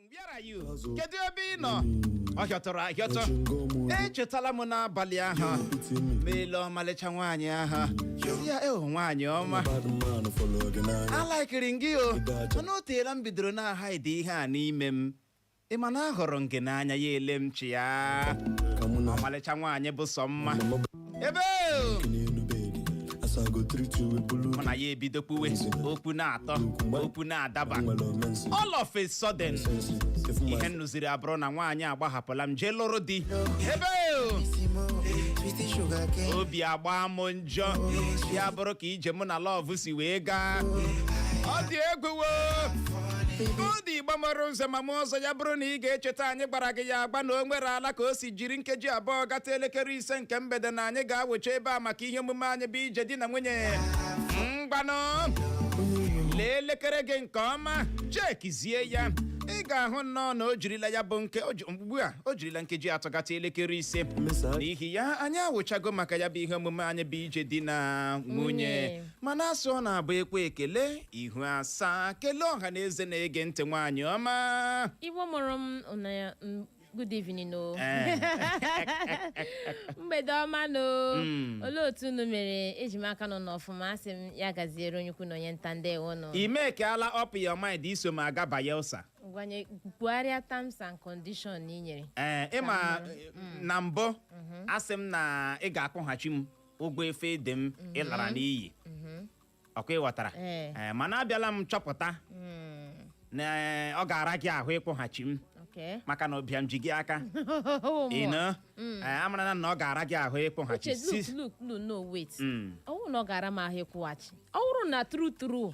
Where are you? Kedu ebe ị nọ? Ọ hịọtọrọ ahịọtọ. Echetala m n'abalị ahụ meele ọmalịcha nwaanyị ahụ, si ya, "Eo, nwaanyị ọma, alaikiri m gị o, mana o teela m bidoro na-ahide ihe a n'ime m. Ị ma na ahụrụ m gị n'anya." Ya ele m chi ya. Ọmalịcha nwaanyị bụ sọ mma ebe o. Mụ na ya ebido kpuwe okwu, na-atọ okwu na-adaba. All of a sudden, ihe m nụziri abụrụ na nwaanyị agbahapụla m, jee lụrụ di ebe o. Obi agba m njọ. Ya bụrụ ka ije mụ na love si wee gaa. Ọ dị egwu wo. Ọ dị Igbo mara ụzọ ma mụ ọzọ. Ya bụrụ na ị ga-echeta, anyị gbara gị ya agba na o nwere ala ka o si jiri nkeji 2 gata elekere 5 nke mgbede, na anyị ga-awecha ebe a maka ihe omume anyị bụ ije di na nwunye. Mgbanụ, lee elekere gị nke ọma, chekizie ya. Ị ga-ahụ nnọọ na o jirila ya bụ nke ugbu a o jirila nkeji 3 gata elekere 5. N'ihi ya, anyị awụchago maka ya bụ ihe omume anyị bụ ije di na nwunye. Nwunye. Mana asụ ọ na-abụ ekwe ekele ihu asaa. Kelee ọha na eze na-ege ntị, nwaanyị ọma. Igbo mụrụ m na good evening o. Mgbede ọma no. Olee otu unu mere? Eji m aka nọ n'ọfụma. Asị m ya gaziere onye ukwu na onye nta. Ndewo nọ. Ime keala up your mind iso m aga Bayelsa? Gwanye kwugharịa terms and condition ị nyere. Ee, ịma na mbụ asị m na ị ga-akwụghachi m ụgwọ efe ede m ịlara n'iyi. Ọkwa ịghọtara? Ee. Ee, mana abịala m chọpụta na ọ ga-ara gị ahụ ịkwụghachi m maka na ụbịam ji gị aka. Ị amara na ọ ga-ara gị ahụ ịkwụghachi. Uche, look, look, no, no, wait. Ọ bụrụ na ọ ga-ara m ahụ ịkwụghachi, ọ bụrụ na true true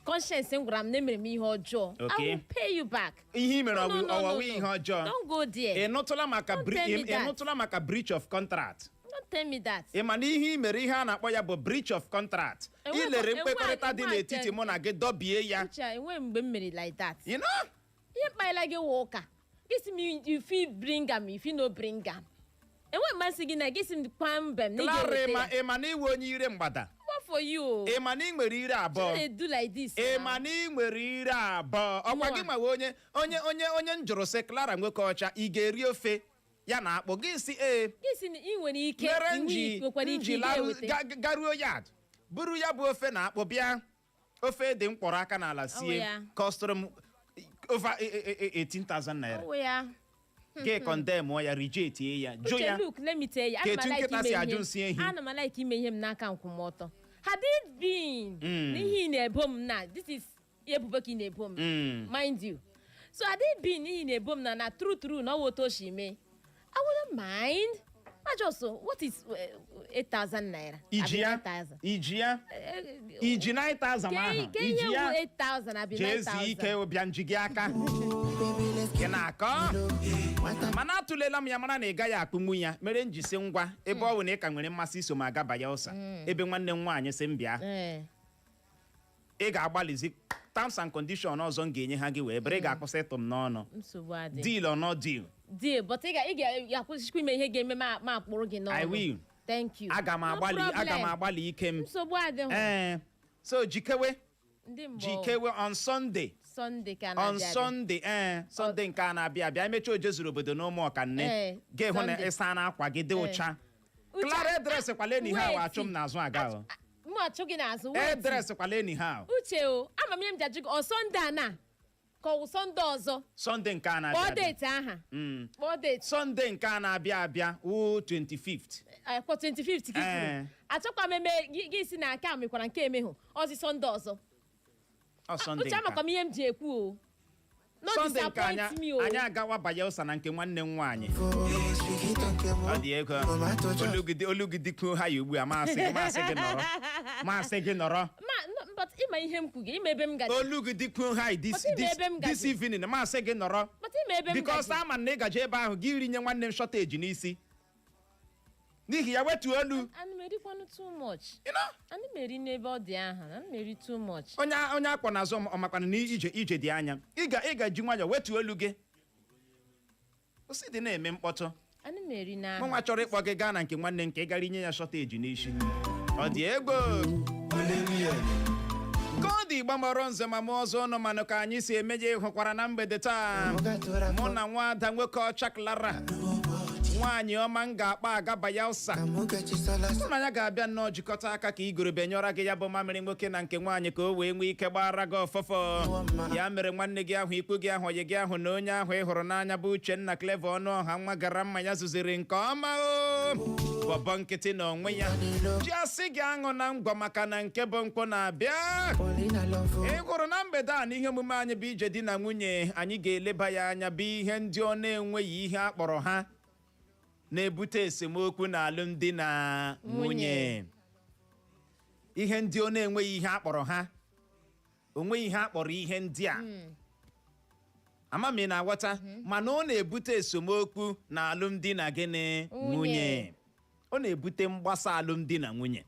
conscience m gwara m na emere m ihe ọjọọ, I will pay you back. Ihe i mere No, no, no, ọwọwụ no, no. ihe ọjọọ. Don't go there. Ị nụtụla maka Don't tell me ị that. nụtụla maka breach of contract? Don't tell me that. Ị ma na ihe i mere, ihe a na-akpọ ya bụ breach of contract. Ilere mkpekọrịta dị n'etiti mụ na gị, dọbie ya. Uche, enwe mgbe m mere like that. You know? Ihe mkparịla gị wụ ụka gị sị m, you fit bring am, you fit no bring am. Enwe mmasị gị na gị sị m kwa mbem na ị Clara, ga-eweta ị ma ya. ị ma na iwe onye ire mgbada. What for you o? Ị ma na ị nwere ire abụọ? Dey do like this Ị now. ma na ị nwere ire abụọ? Ọkwa Mụnwa. gị mawe onye m jụrụ sị, "Clara nwoke ọcha, ị ga-eri ofe ya na akpụ?" Gị si ee. Gị sị na ị nwere ike Mere ị nji nwekwara ike nji ị larụ ga-eweta. garuo yard, buru ya bụ ofe na akpụ bịa. Ofe dị mkpọrọ aka n'ala sie ya. Costụrụ m over 18,000 naira. Ọwụ ya. Gị condemn ya, reject ya, jụ Uche, ya. look, let me tell you, Ka ana m etu like nkịta ime si ajụ ihe. nsị ehi. Ana m like ime ihe m n'aka nkwụmọtọ. Had it been n'ihe ị na-ebo m na this is ebubo ka ị na-ebo m, mind you, so had it been n'ihe ị na-ebo m na true true na ọ wụ otu o si mee, I wouldn't mind. Ma just what is 8,000 naira? Iji Abi ya 9,000? Iji ya, iji 9,000 ahụ. Ke ihe Iji ya. wu 8,000 abi Jee zuo 9,000? ike. Ụbịa nji gị aka gị na-akọ, mana atụlela m ya mara na ị gaghị akpụnwu ya. Mere m ji si ngwa, ebe ọ bụ na ị ka nwere mmasị iso m aga Bayelsa, ebe nwanne m nwaanyị si m bịa, ị ga-agbalịzi terms and condition ọzọ m ga-enye ha gị wee bere ị ga-akwụsị ịtụ m n'ọnụ. Nsogbu adị. Deal or no deal? Deal, but ị ga-akwụsịkwa ime ihe ga-eme ma akpụrụ gị n'ọnụ. I will. Thank you. Aga m No agbalị, aga m problem. agbalị ike m. Nsogbu adịghị. Ee, so jikewe. Ndị mbụ. Jikewe on Sunday. Sunday ka On na-abịa abịa. Sunday, ee, Sunday nke a na-abịa abịa. Emechaa, oje zuru obodo na ụmụ ọkanne. Gị hụ na Sunday. ịsa na akwa gị dị ụcha. Uche, Clara, edresikwala anyhow. wait. Achụ m n'azụ aga o. Mụ achụ gị n'azụ? Wait. Edresikwala anyhow. Uche o, ama m ihe m ji ajụ gị. Ọ Sunday a na ka ọ wụ Sunday ọzọ? Sunday nke a Kpọọ na-abịa abịa. Date aha. Kpọọ date. Sunday nke a na-abịa abịa wụ 25th. Kwa 25th ka i Ee. kwuru. Achọkwa m eme gị si na nke a mekwara nke emehụ ọzi Sunday ọzọ. Ọ Sunday Uche, nke a. amakwa m ihe m ji ekwu o. No Sunday nke anya disappoint me o. anyị agawa Bayelsa na nke nwanne m nwaanyị. Ọ dị ego. Olugide kwuo ha ya ugbu a, masị gị nọrọ, masị gị nọrọ. Ma no, but ịma ihe m kwu gị, ịma ebe m gaji. Olugide kwuo ha this But ịma this ebe m gaji. this evening, masị gị nọrọ. But ịma ebe m because gaji. ama na ị gaje ebe ahụ, gị rinye nwanne m shortage n'isi. N'ihi ya, wetuo olu. Ana m erikwanụ too much. You know? Ana m eri n'ebe ọ dị aha, ana m eri too much. Onye akpọ n'azụ, ọ makwana na ije dị anya. Ị ga ji nwayọọ wetuo olu gị, kwụsị dị na-eme mkpọtụ. Ana m eri n'aha. Mụ nwa chọrọ ịkpọ gị gaa na nke nwanne nke ị gara inye ya shortage n'isi. Ọ dị ego. Ka ọ dị, Igbo mọrọ nze ma mụọ ọzọ, ụnụ manụ ka anyị si eme ya. Ịhụkwara na mgbede taa, mụ na nwada nwoke ọcha Clara, nwaanyị ọma m ga-akpa aga Bayelsa, mụ na ya ga-abịa nnọọ jikọta aka ka igurube nyọra gị ya bụ mamịrị nwoke na nke nwaanyị, ka o wee nwee ike gbara gị ọfọfọ. Ya mere, nwanne gị ahụ, ikwu gị ahụ, oyi gị ahụ na onye ahụ ị hụrụ n'anya bụ Uchenna Clever ọnụ ọha, nwa gara mma ya zuziri nke ọma, o bọbọ nkịtị na onwe ya ji asị gị aṅụ na ngwọ, maka na nke bụ nkwụ na-abịa. Ị hụrụ na mgbede a, n'ihe omume anyị bụ Ije Di na Nwunye, anyị ga-eleba ya anya bụ ihe ndị ọ na-enweghị ihe a kpọrọ ha na-ebute esemokwu na alụmdi na nwunye. Ihe ndị ọ na-enweghị ihe a kpọrọ ha, onweghị ihe a kpọrọ ihe ndị a, ama m ị na-aghọta, mana ọ na-ebute esemokwu na alụmdi na gịnị? Nwunye. Nwunye. Ọ na-ebute mgbasa alụmdi na nwunye,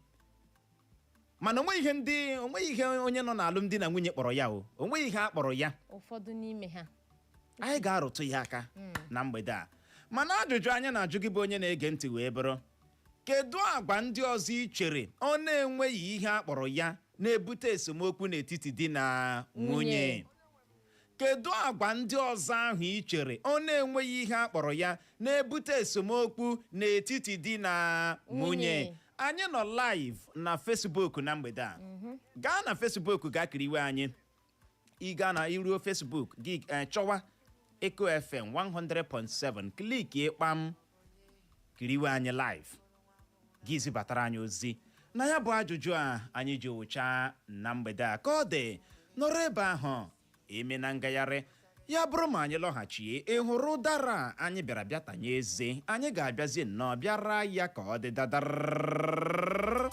mana onweghị ihe ndị, onweghị ihe onye nọ n'alụmdi na nwunye kpọrọ ya. O onweghị ihe a kpọrọ ya. Ụfọdụ n'ime ha. Anyị ga-arụtụ ya aka na mgbede a, mana ajụjụ anyị na-ajụ gị bụ onye na-ege ntị wee bụrụ: kedu agwa ndị ọzọ ị chere ọ na-enweghị ihe a kpọrọ ya na-ebute esemokwu n'etiti di na nwunye? Nwunye. Kedu agwa ndị ọzọ ahụ ị chere ọ na-enweghị ihe a kpọrọ ya na-ebute esemokwu n'etiti di na nwunye? Nwunye. Anyị nọ live na Facebook na mgbede a. Gaa na Facebook, gaa kiriwe anyị. Ị gaa na iruo Facebook gị, chọwa Eco FM 100.7, click kpam, kiriwe anyị live. Gị zibatara anyị ozi na ya bụ ajụjụ a anyị ji ụcha na mgbede a. Ka ọ dị, nọrọ ebe ahụ, eme na ngagharị ya bụrụ ma anyị lọghachie. Ị hụrụ ụdara a anyị bịara bịa tanye eze, anyị ga-abịazi nnọọ bịara ya ka ọ dị dadara.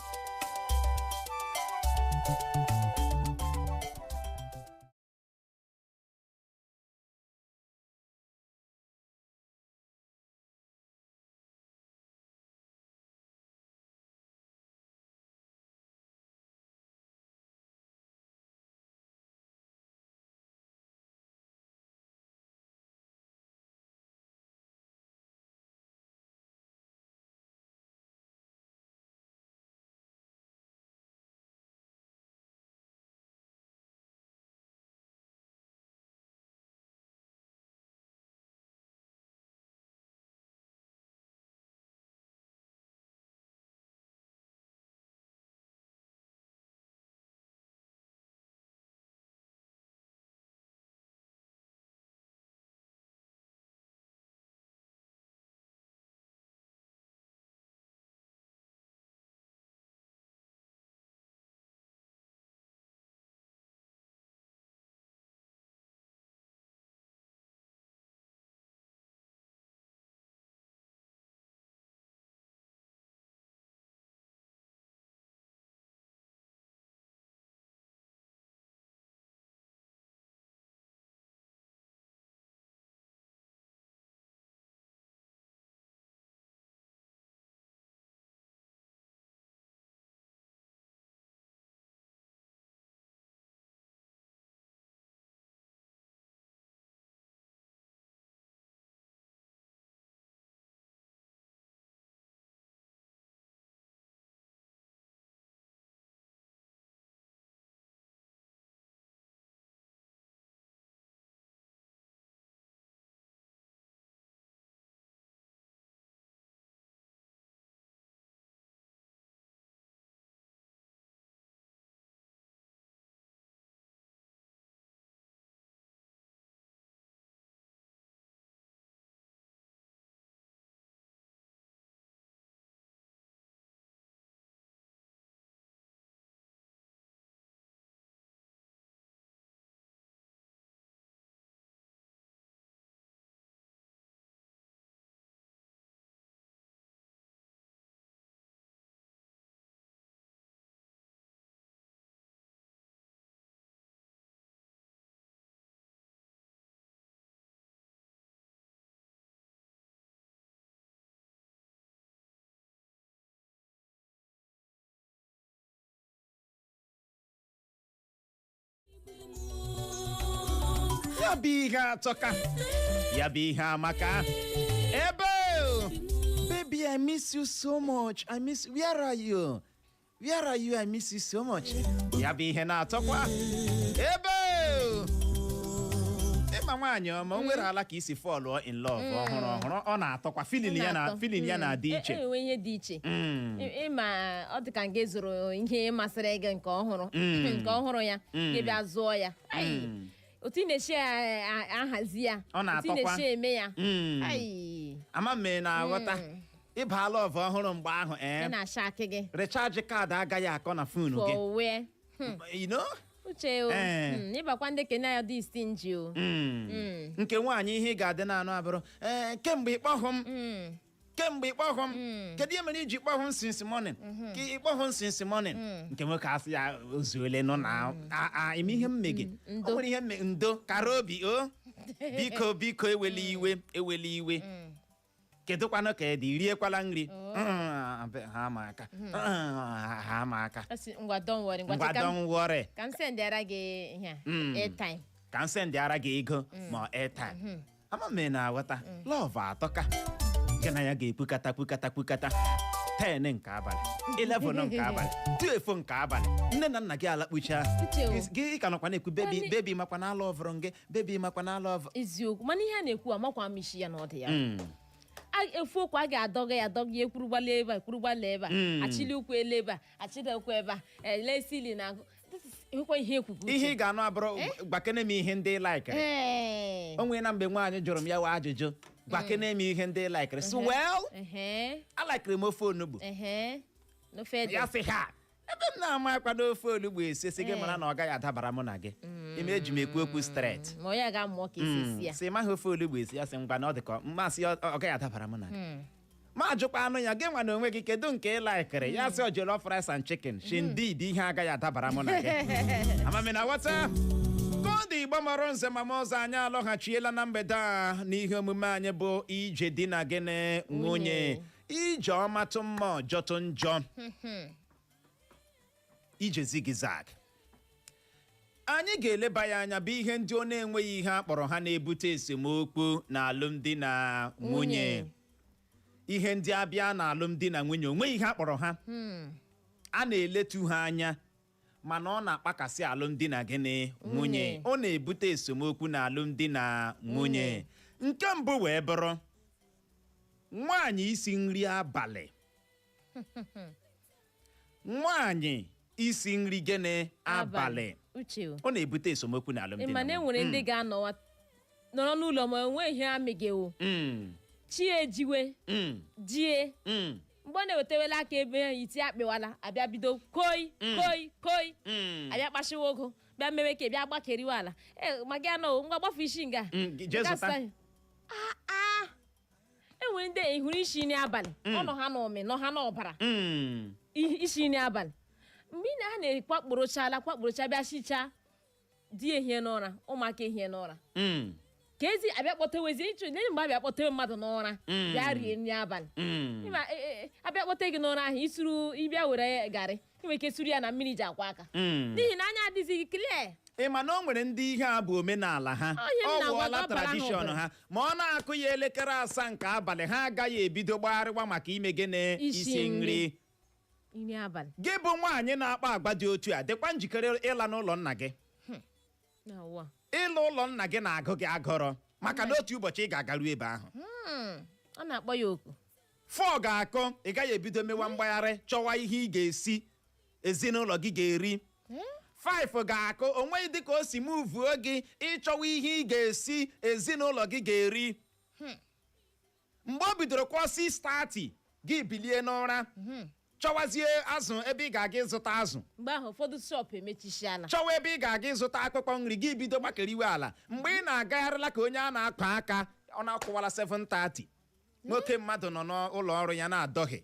Ya bụ ihe atọka, ya bụ ihe amaka. Ebe o! Baby, I miss you so much. I miss, where are you? Where are you? I miss you so much. Ya bụ ihe na-atọkwa ebe ịma nwaanyị ọma, o nwere ala ka isi fall in love ọhụrụ ọhụrụ, ọ na-atọkwa feeling ya na Na-atọ. feeling ya na-adị iche. Enwe ihe dị iche. Ịma ọ dị ka nke zụrụ ihe masịrị gị nke ọhụrụ, nke ọhụrụ ya, gị bịa zụọ ya. Ai, otu ị na-esi ahazi ya, Ọ otu ị na-atọkwa. na-esi eme ya. Ai, Ama m ị na-aghọta ịba love ọhụrụ mgbe ahụ. Ya na-acha akị gị. Recharge card agaghị akọ na phone gị. For where? You know? Uche o. Eh. Ịbakwa ndị kene ya dị stingy o. Nke nwaanyị, ihe ị ga-adị na-anụ abụrụ, ee, kemgbe ịkpọhụ m, kemgbe ịkpọhụ m, kedu ihe mere iji kpọhụ m since morning, ka ịkpọhụ m since morning? Nke nwoke asị ya ozuole nọ na ime ihe mme gị. O Ndo. nwere ihe mme, ndo kara obi o, biko, biko, ewela iwe, ewela iwe. Kedụkwanụ ka ị dị, riekwala nri? Ha ma aka. Ha ma aka. Ọ sị, ngwa, don't worry, ngwa. Ngwa. Che ka m Don't worry. Ka m sendịara gị ihe a, airtime. Ka m sendịara gị ego ma airtime. Ama m ị na-aghọta, love atọka. Gị na ya ga-ekpukata, kpukata, kpukata 10 nke abalị, 11 nke abalị, 12 nke abalị, nne na nna gị alakpucha. Uche o. Gị ka nọkwa na-ekwu, "Baby, baby, makwa na alọvụrụ m gị, baby, makwa na alọvụ." Eziokwu, mana ihe a na-ekwu, amakwa m isi ya na ọ dị ya. Efu okwu a ga-adọga ya adọga ya, ekwuru gbala ebe a, ekwuru gbala ebe a, achịli ụkwụ elu ebe a, achịda ụkwụ ebe a, ele sili na agụ. This is enwekwa ihe ekwugo. Ihe ị ga-anụ abụrụ, "Gbakene m ihe ndị likeịrị." Ee. O nwere na mgbe nwaanyị jụrụ m ya wa ajụjụ, "Gbakene m ihe ndị likeịrị." So well, alikeịrị m ofe onugbu. Ehe, n'ofe ede. Ya sị ha ebe m na-ama akwado ofe onugbu esi, sị gị mara na ọ gaghị adabara mụ na gị. Ime eji m ekwu okwu straight. Ma onye ga-amụọ ka esi esi ya. Sị maghị ofe onugbu esi, ya sị ngwa na ọ dị ka mmasị ọ gaghị adabara mụ na gị. Ma ajụkwa anụ ya, gị nwa na onwe gị, kedu nke ị likeịrị? Ya sị ọ jollof rice and chicken. Shi indeed, ihe agaghị adabara mụ na gị. Amami na ghọta ka ọ dị. Igbo mọrọ nze mama ọzọ, anyị alọghachiela na mgbede a n'ihe omume anyị bụ Ije Di na Gịnị Nwunye. Ije ọmatụ mma, ọjọtụ njọ, ije zigzag. Anyị ga-eleba ya anya bụ ihe ndị ọ na-enweghị ihe a kpọrọ ha na-ebute esemokwu na alụmdi na nwunye. Nwunye. Ihe ndị abịa na alụmdi na nwunye, onweghị ihe a kpọrọ ha, a na-eletu ha anya, mana ọ na-akpakasị alụmdi na gịnị nwunye. Nwunye. Ọ na-ebute esemokwu na alụmdi na nwunye. Nke mbụ wee bụrụ nwaanyị isi nri abalị. Nwaanyị isi nri gịnị abalị. Uche o. Ọ na-ebute esemokwu na alụmdi Ị ma na na nwunye. enwere ndị ga-anọwa nọrọ n'ụlọ ma enwe ihe amịghịwo, chi ejiwe, jie, mgbe ọ na-ewetewela aka ebe iti akpịwala, abịa bido koi koi koi, abịa kpashiwa ogo, bịa mewe ka bịa gbakeriwe ala e ma gị anọ ngwa gbafu isi nga. Jee zụta. Ah, ah. Enwere ndị ị hụrụ isi nri abalị, ọ nọ ha n'ụmị, nọ ha n'ọbara. Isi nri abalị, mgbe ị na ha na-ekwakporochala kwakporocha, bịa shichaa, di ehie n'ụra, ụmụaka ehie n'ụra, ka ezi abịa kpọtewezi ịchụ n'enyi. Mgbe abịa kpọtewe mmadụ n'ụra, bịa rie nri abalị. Ịma, abịa kpọte gị n'ụra ahụ, isuru ịbịa were garị, ị nwere ike suru ya na mmiri ji akwa aka, n'ihi na anya adịzighị clear. Ị ma na o nwere ndị ihe a bụ omenala ha. Ọ ihe m ọ na-agwa wụọla gị, ọ bara ha tradition ọbara. ha. Ma ọ na-akụ ya elekere 7 nke abalị, ha agaghị ebido gbagharịwa maka ime gịnị? Isi Isi nri. nri. Nri abalị. Gị bụ nwaanyị na-akpa agwa dị otu a, dịkwa njikere ịla n'ụlọ nna gị. Na ụwa. Ịla ụlọ nna gị na-agụ gị agụrọ, maka na otu ụbọchị ị ga-agaru ebe ahụ. Ọ na-akpọ ya oku. 4 ga-akụ, ị gaghị ebido mewa mgbagharị chọwa ihe ị ga-esi ezinụlọ gị ga-eri. 5 ga-akụ, onweghị dịka o si muvuo gị ịchọwa ihe ị ga-esi ezinụlọ gị ga-eri. Mgbe o bidoro kwụọ 6:30, gị bilie n'ụra chọwazie azụ, ebe ị ga-aga ịzụta azụ. Mgbe ahụ ụfọdụ shop emechisiala. Chọwa ebe ị ga-aga ịzụta akpụkpọ nri, gị bido gbakeriwe ala. Mgbe ị na-agagharịla ka onye a na-akpa aka, ọ na-akwụwala 7:30. Nwoke mmadụ nọ n'ụlọ ọrụ ya na-adọghị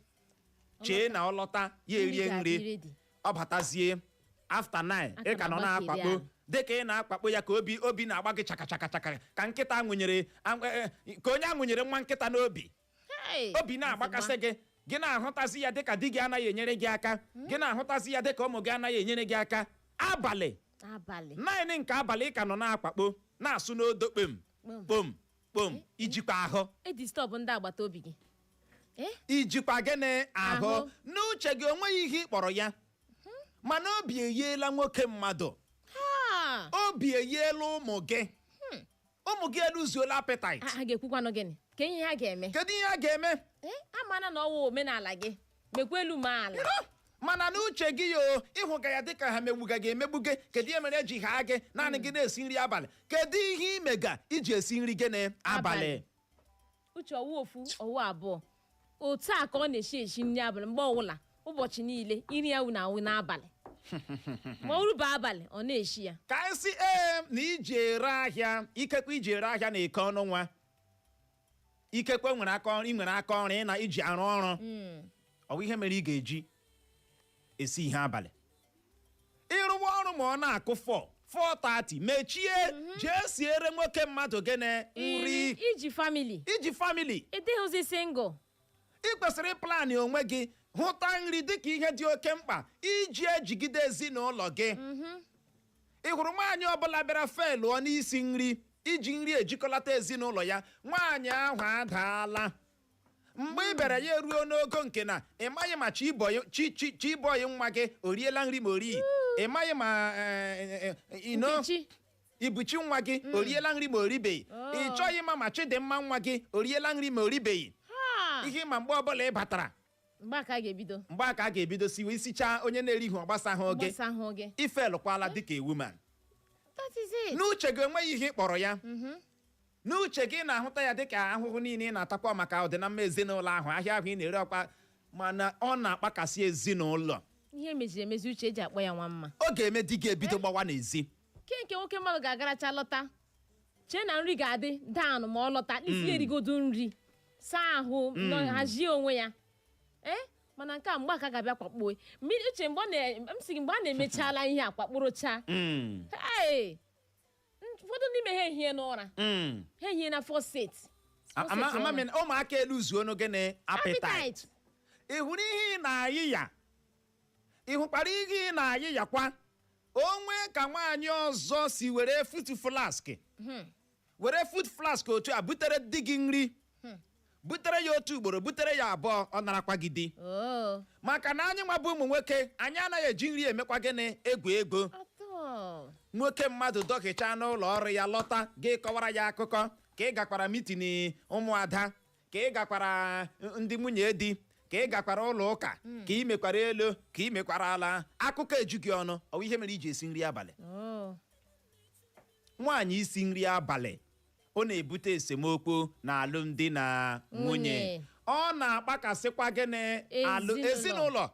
chee na ọ lọta ya erie Nri nri. ga-adị ready. Ọ batazie after 9, Aka ị ka nọ na-agbakeri na-akpakpo ala. dịka ị na-akpakpo ya ka obi na-agba gị chaka chaka chaka ka nkịta aṅụnyere ka onye aṅụnyere nwa nkịta n'obi. Hey! Obi na-agbakasị gị, gị na-ahụtazi ya dịka di gị anaghị enyere gị aka, gị na-ahụtazi ya dịka ụmụ gị anaghị enyere gị aka. Abalị Abalị. 9 nke abalị, ị ka nọ na-akpakpo na-asụ n'odo kpem Kpom. kpom kpom. Ijikwa ahụ E disturb ndị agbata obi gị. Eh? Ijikwa gịnị ahụ? Ahụ. N'uche gị, onweghị ihe ị kpọrọ ya. Mana obi eyiela nwoke mmadụ. Ha. Obi eyiela ụmụ gị. Ụmụ gị eluzuola appetite. Ha ga-ekwukwanụ gịnị ka ihe ha ga-eme? Kedu ihe a ga-eme? Ee, amana na ọwụ omenala gị, mekwa elu ma ala. Mana n'uche gị yo, ịhụga ya dịka ha megbuga gị emegbu gị. Kedu ihe mere eji haa gị naanị gị na-esi nri abalị? Kedu ihe imega iji esi nri gịnị abalị? Abalị. Uche, ọwụ ofu, ọwụ abụọ, otu a ka ọ na-esi esi nri abalị mgbe ọwụla, ụbọchị niile. Nri ya wụ na awụ n'abalị, ma ọ rube abalị, ọ na-eshi ya. Ka anyị sị ee na iji ere ahịa, ikekwe iji ere ahịa na eke ọnụ nwa, ikekwe nwere aka ọrụ, ị nwere aka ọrụ ị na iji arụ ọrụ. Ọ bụ ihe mere ị ga-eji esi ihe abalị? Ịrụwa ọrụ ma ọ na-akụ 4, 4:30, mechie, jee siere nwoke mmadụ gịnị? Nri. Iji family. Iji family. Ịdịghịzi single. Ị kwesịrị ịplan onwe gị, hụta nri dịka ihe dị oke mkpa iji ejigide ezinụlọ gị. Ị hụrụ nwaanyị ọbụla bịara failụọ n'isi nri, iji nri ejikọlata ezinụlọ ya, nwaanyị ahụ adaala. Mgbe ị bịara, ya eruo n'ogo nke na ị maghị ma chibọyị nwa gị o riela nri ma o righi, ị maghị ma Nkechi. Ibuchi nwa gị o riela nri ma o ribeghị, ị chọghị ịma ma Chidimma nwa gị o riela nri ma o ribeghị. Ha. Ihe ma mgbe ọbụla ị batara, Mgbe a ka a ga-ebido. Mgbe a ka a ga-ebido siwe isichaa, onye na-erighị ọgbasa ha oge. Gbasa hụ gị. Ifelụkwala dịka a woman. That is it. N'uche gị, enweghị ihe ị kpọrọ ya. N'uche gị, na-ahụta ya dịka ahụhụ niile ị na-atakwa maka ọdịnamma ezinụlọ ahụ, ahịa ahụ ị na-ere ọkwa, mana ọ na-akpakasị ezinụlọ. Ihe meziri emezi, Uche, eji akpọ ya nwa mma. Ọ ga-eme di gị ebido gbawa n'ezi. Ke nke nwoke mmadụ ga-agaracha lọta, chee na nri ga-adị down ma ọ lọta isi, erigodo nri, saa ahụ, hazie onwe ya. Ee, mana nke a, mgbe aka ga-abịa kwakpuo mmiri. Uche, mgbe ọ na m sị gị, mgbe a na-emechala ihe a kwakpụrụcha, ee, ụfọdụ n'ime ha ehie n'ụra. Ha ehie na first set. Ama m na ụmụaka eluzuonu gịnị? Appetite. Ị hụrụ ihe ị na-ayị ya? Ị hụkwara ihe ị na-ayị ya kwa onwe ka nwaanyị ọzọ si were food flask, were food flask otu a butere di gị nri, butere ya otu ugboro, butere ya abụọ, ọ narakwa gị di. Oh. Maka na anyị nwa bụ ụmụ nwoke, anyị anaghị eji nri emekwa gịnị? Egwu ego. Atọ. Nwoke mmadụ dọkịcha n'ụlọ ọrụ ya lọta, gị kọwara ya akụkọ ka ị gakwara meeting ụmụada, ka ị gakwara ndị nwunye di, ka ị gakwara ụlọ ụka, ka ị mekwara elu, ka ị mekwara ala. Akụkọ eju gị ọnụ. Ọ bụ ihe mere iji esi nri abalị? Oh. Nwaanyị isi nri abalị, ọ na-ebute esemokwu na alụmdi na nwunye. Nwunye. Ọ na-akpakasịkwa gịnị? Alụ ezinụlọ.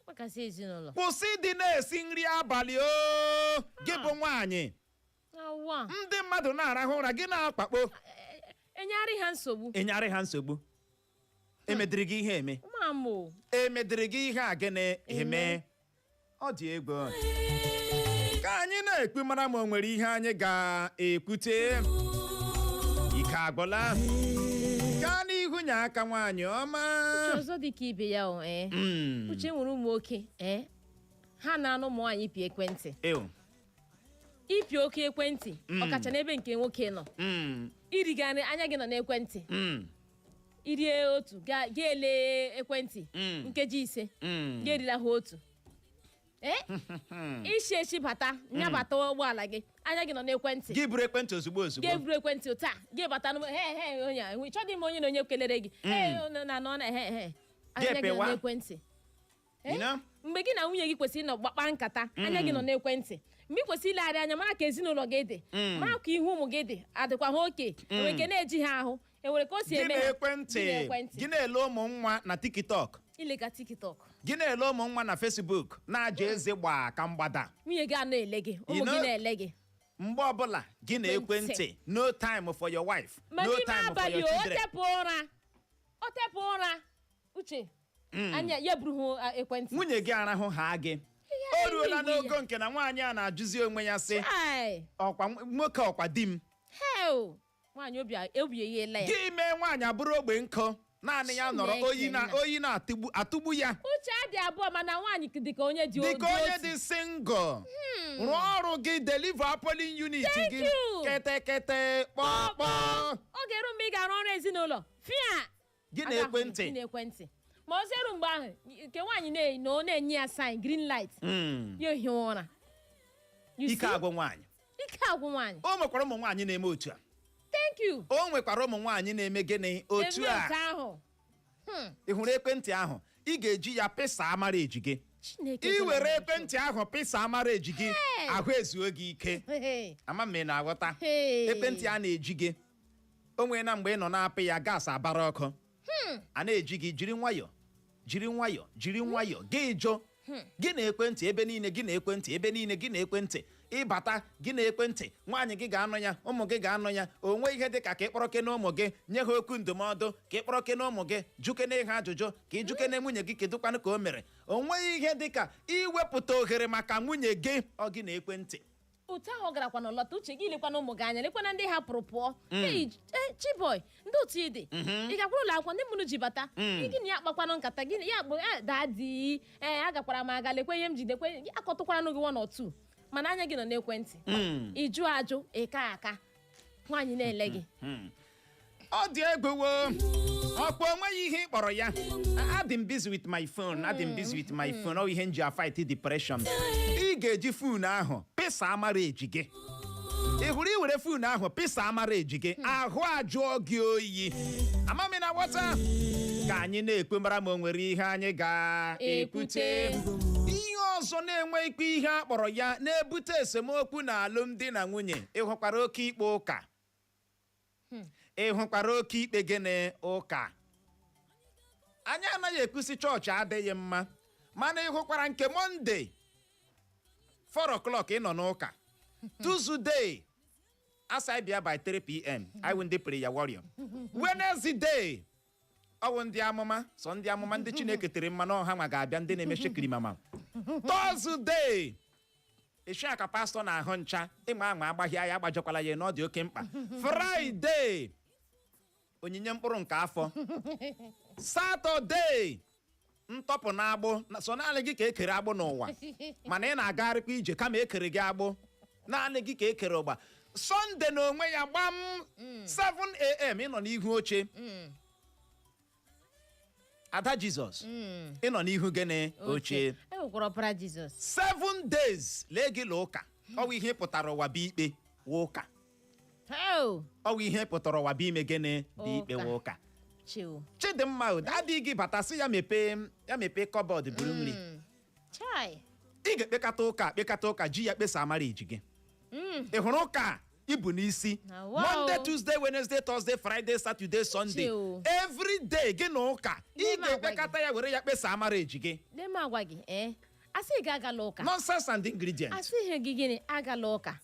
Kpakasị ezinụlọ. Kwụsị ịdị na-esi nri abalị o, gị bụ nwaanyị. Awa. Ndị mmadụ na-arahụ ụra, gị na-akpakpo. Enyarị ha nsogbu. Ịnyarị ha nsogbu. Emediri gị ihe eme? Mamụ. Emediri gị ihe a gịnị eme? Ọ dị egwu. Ka anyị na-ekpu mara ma o nwere ihe anyị ga-ekwute. Ike agwụla. Gaa n'ihu, nye aka, nwaanyị ọma. Uche, ọzọ dị ka ibe ya o, ee. Uche, nwere ụmụ nwoke, ee, ha na-anụ ụmụ nwaanyị ịpị ekwentị. Ew. Ịpị oke ekwentị, ọkacha n'ebe nke nwoke nọ. Irigharị anya gị nọ n'ekwentị. Irie otu, ga ele ekwentị nkeji 5. Ga erila ha otu, ee, ishi echi bata, nyabata ụgbọala gị, anya gị nọ n'ekwentị. Gị buru ekwentị ozugbo ozugbo. Ga eburu ekwentị taa, gị bata n'ụgbọ, he he, onye a chọdị m, onye na onye kelere gị, he na na na he he, anya gị nọ Ga-epewa. n'ekwentị. You know? Mgbe gị na nwunye gị kwesịrị ịnọ gbakpa nkata, anya gị nọ n'ekwentị. Mgbe ị kwesịrị ilegharị anya mara ka ezinụlọ gị dị, mara ka ihu ụmụ gị dị, adịkwa ha oke, enwere nke na-eji ha ahụ, enwere ka o si Gị eme na ha, ekwentị. Gị na ekwentị. Gị na-ele ụmụ nwa na TikTok. Ilega TikTok. Gị na-ele ụmụ nwa na Facebook, na-aja eze gbaa ka mgbada. Nwunye gị anọ ele gị, ụmụ You gị na-ele gị. Mgbe ọbụla gị na Ekwentị. ekwentị. No time for your wife, Ma no n'ime time for abalị your o children. tepụ ụra, o tepụ ụra, Uche, anya ya buru hụ ekwentị. Nwunye gị arahụ ha gị, o ruola Ihe n'ogo nke na nwaanyị a na-ajụzi onwe ya sị, Ai, ọkwa nwoke, ọkwa di m? Hell, nwaanyị obi eghela ya. Gị mee nwaanyị abụrụ ogbe nkụ, naanị ya nọrọ, Chineke oyi na nna. oyi na-atụgbu atụgbu ya. Uche, adị abụọ, mana nwaanyị dị ka onye dị Dịka dị onye otu. dị single, rụọ ọrụ gị, deliver polling unit Thank gị. you. Ketekete kpọkpọ. Ọ ga-eru mgbe ị ga-arụ ọrụ ezinụlọ fia. Gị na ekwentị. Gị na ekwentị. Ma ọ zeru mgbe ahụ nke nwaanyị na ọ na-enye ya sign, green light, ya ehi ụra. You Ike see? agwụ nwaanyị. Ike agwụ nwaanyị. O nwekwara ụmụ nwaanyị na-eme otu a. Thank you. O nwekwara ụmụ nwaanyị na-eme gịnị? Otu Eme a. otu ahụ. Ị hụrụ ekwentị ahụ, ị ga-eji ya pịsa marriage gị. Chineke Ị ekwela were m. ekwentị ahụ pịsa marriage gị, Hey! ahụ ezuo gị ike. Hey. Ama m ị na-aghọta. Hey. Ekwentị a na-eji gị, o nwee na mgbe ị nọ na-apị ya, gas abara ọkụ a na-eji gị. Jiri nwayọ, jiri nwayọ, jiri nwayọ. Gị jụ gị na ekwentị ebe niile, gị na ekwentị ebe niile, gị na ekwentị ịbata, gị na ekwentị. Nwaanyị gị ga-anọ ya, ụmụ gị ga-anọ ya. O nwe ihe dị ka ka ị kpọrọ kene ụmụ gị, nye ha okwu ndụmọdụ, ka ị kpọrọ kene ụmụ gị, jukene ha ajụjụ, ka ị jukene nwunye gị kedụkwanụ ka o mere. O nweghị ihe dị ka iwepụta ohere maka nwunye gị. Ọ gị na ekwentị. Otu ahụ ọ garakwa na lọta, uche gị lekwana ụmụ gị anya, lekwana ndị hapụrụ pụọ. Hey, Chiboy, ndị otu ị dị, ị gakwara ụlọ akwụkwọ ndị mụrụ ji bata, gị na ya akpakwanụ nkata gị na ya akpọ, "Daddy, ee, agakwara m aga, lekwe ihe m jidekwe gị," akọtụkwaranụ gị one or two, mana anya gị nọ n'ekwentị. Ị jụ ajụ, ị ka aka nwaanyị na-ele gị. Ọ dị egwu wo. Ọkpa onweghị ihe ị kpọrọ ya. Adị m busy with my phone, adị m busy with my phone. Ọ ihe m ji a-fight depression. Ị ga-eji phone ahụ pịsa marriage gị. Ị hụrụ, iwere phone ahụ pịsa marriage gị, ahụ ajụọ gị oyi. Amami na ghọta ka anyị na-ekwe mara ma o nwere ihe anyị ga-ekwute. Ekwute. Ihe ọzọ na-enwe ikpe, ihe a kpọrọ ya na-ebute esemokwu na alụmdi na nwunye, ịhụkwara oke ikpe ụka? Ị hụkwara oke ikpe gịnị? Ụka. Anyị anaghị ekwusi chọọchị adịghị mma, mana ị hụkwara nke Monday 4 o'clock ị nọ n'ụka, Tuesday asa bịa by 3 p.m., anyị wụ ndị prayer warrior, Wednesday ọwụ ndị amụma, sọ ndị amụma, ndị Chineke tere mmanụ, ọha nwa ga-abịa, ndị na-eme shekiri mama, Thursday ishaka pastọ na-ahụ ncha ịma ama agbahịa ya, agbajọkwala ya na ọ dị oke mkpa, Friday onyinye mkpụrụ nke afọ, Saturday ntọpụ na agbụ. So naanị gị ka ekere agbụ n'ụwa, mana ị na-agagharịkwa ije kama ekere gị agbụ. Naanị gị ka ekere ụgba. Sunday na onwe ya, gbam 7 a.m. ị nọ n'ihu oche. Ada Jizọs, ị nọ n'ihu gịnị? Oche. E nwekwara ọbara Jizọs. 7 days lee gị la ụka. Ọwụ ihe pụtara ụwa bụ ikpe wụ ụka. Oh, Ọwụ ihe pụtara ụwa bụ ime gịnị? Bụ ikpe Ụka. wụ ụka. Chill. Chidimma o, adịghị gị bata, sị ya mepee, ya mepee cupboard, buru nri. Chai. Ị ga-ekpekata ụka, kpekata ụka, ji ya kpesa marriage gị. Ị hụrụ ụka a ibu n'isi? Na wow. Monday, Tuesday, Wednesday, Thursday, Friday, Saturday, Sunday, Chill. every day gị na ụka. Ị Nne m agwa gị. ga-ekpekata ya, were ya kpesa marriage gị. Lee m agwa gị, ee, asị gị agala ụka. Nonsense and ingredient. Asịghị gị gịnị? Agala ụka.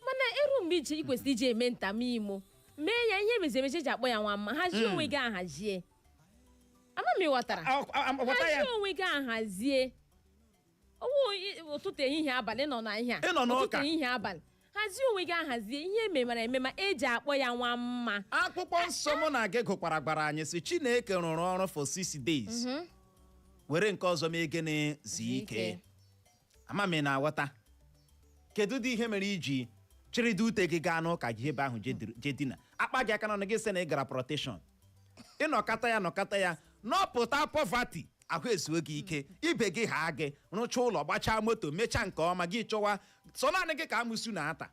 Mana eru mgbe iji ị kwesịrị iji eme ntamimo, mee ya. Ihe mezi emechi eji akpọ ya nwa mma. Hazie onwe gị, ahazie. Ama m ị ghọtara. Ghọta ya. Hazie onwe gị, ahazie owu. Ụtụtụ, ehihie, abalị nọ na ihe a. Ị nọ n'ụka. Ụtụtụ, ehihie, abalị, hazie onwe gị, ahazie ihe ememara emema eji akpọ ya nwa mma. Akwụkwọ nsọ mụ na gị gụkwara gwara anyị sị Chineke rụrụ ọrụ for 6 days, were nke ọzọ mee gịnị? Zuo ike. Ike. Ama m ị na-aghọta. Kedu dị ihe mere iji chịrịdo ute gị gaa n'ụka gị ebe ahụ je dina, akpa gị aka n'ọnụ, gị sị na ị gara protection? Ịnọkata ya, nọkata ya, nọpụta poverty, ahụ ezuo gị ike. Ibe gị haa gị rụchaa ụlọ, gbachaa moto, mechaa nke ọma, gị chọwa sọ naanị gị ka amụsụ na-ata,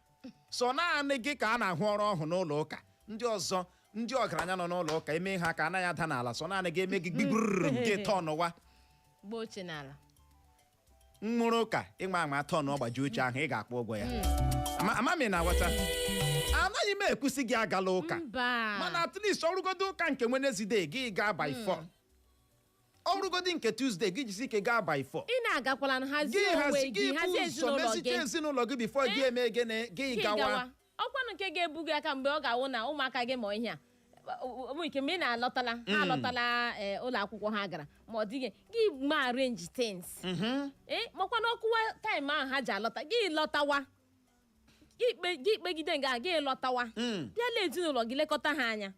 sọ naanị gị ka a na-ahụ ọrụ ọhụ n'ụlọ ụka. Ndị ọzọ, ndị ọgaranya nọ n'ụlọ ụka, eme ha ka anaghị ada n'ala. Sọ naanị gị eme gị gbigburu gị tọnụwa. Gba oche n'ala. Nwụrụ ụka ịnwa anwa tọn ọgbaji oche ahụ, ị ga-akwụ ụgwọ ya. Ama m ị na-aghọta. Anaghị m ekwusi gị agala ụka. Mba. Mana at least ọrụgodo ụka nke Wednesday, gị gaa by 4. Ọrụgodi nke Tuesday, gị jisi ike gaa by 4. Ị na-agakwala na hazie Gị onwe hazi gị, gị bụ hazie ụzọ ezinụlọ mezicha gị. ezinụlọ gị before gị eme gịnị? Gị Gị gawa. gawa. Ọkwanụ nke ga-ebu gị aka mgbe ọ ga-awụ na ụmụaka gị ma ihe a ụmụ nke mgbe ị na-alọtala, ha alọtala, ee, ụlọ akwụkwọ ha gara, ma ọ dịghị gị ma arrange things, ee, makwa na ọkụwa time ahụ ha ji alọta, gị lọtawa, gị kpegide nga, gị lọtawa, bịa lee ezinụlọ gị, lekọta ha anya.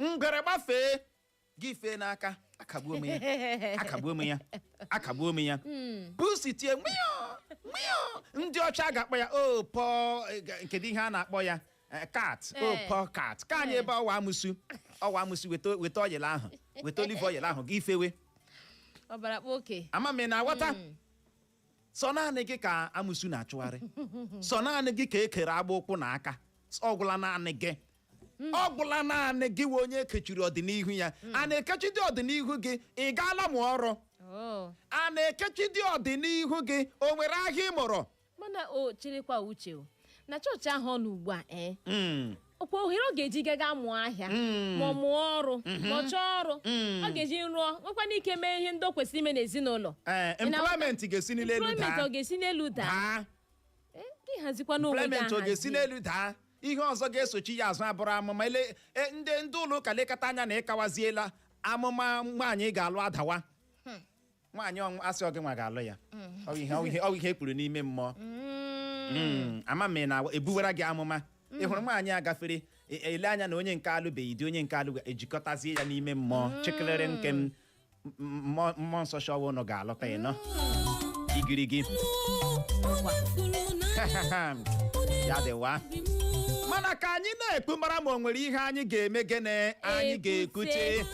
Ngwere gbafee gị fee n'aka, akagbuo m ya, akagbuo m ya, akagbuo m ya. Pusi tie nwịọ nwịọ. Ndị ọcha ga-akpọ ya o pọ. Kedu ihe a na-akpọ ya? Cat o. Eh. Pọ cat ka anyị ebe ọwa amụsụ, ọwa amụsụ. Weta, weta ọyịla ahụ. Weta olive oil ahụ gị fewe. Ọbara kpa oke. Ama m ị na-aghọta. Sọ naanị gị ka amụsụ na-achụgharị, sọ naanị gị ka e kere agba ụkwụ na aka. Ọgwụla naanị gị, ọgwụla naanị gị wee onye ekechiri ọdịnihu ya. A na-ekechidi ọdịnihu gị? Ị gaala mụọ ọrụ? Oh. A na-ekechidi ọdịnihu gị? O nwere ahịa ị mụrụ? Mana o cherekwa, uche, o na chọọchị ahụ ọ nọ ugbu a, ee, ọkwa ohere ọ ga-eji gaga mụọ ahịa, ma ọ mụọ ọrụ, ma ọ chọọ ọrụ ọ ga-eji rụọ, nwekwana ike mee ihe ndị o kwesịrị ime n'ezinụlọ. Ee. Ị na-aghọta? Employment ga-esi n'elu Employment daa. ọ ga-esi n'elu daa? Daa. Gị hazikwa n'onwe gị. Employment ọ ga-esi Ahazi. n'elu daa? Ihe ọzọ ga-esochi ya azụ abụrụ amụma ele ndị ụlọ ụka lekọta anya na ịkawaziela amụma. Nwaanyị ga-alụ adawa, nwaanyị ọnwụ asị ọ gị nwa ga-alụ ya. Ọ bụ ihe e kwuru n'ime mmụọ. Ama m ị na-ebuwara gị amụma. Ị hụrụ nwaanyị a gafere, ele anya na onye nke alụbeghị di, onye nke alụbeghị, ejikọtazie ya n'ime mmụọ chịkịrịrị nke m mmụọ. Mmụọ nsọ shọwa ụnụ ga-alụta ịnọ igirigi ya dịwa. Mana ka anyị na-ekpu mara ma o nwere ihe anyị ga-eme, gịnị anyị ga-ekwute?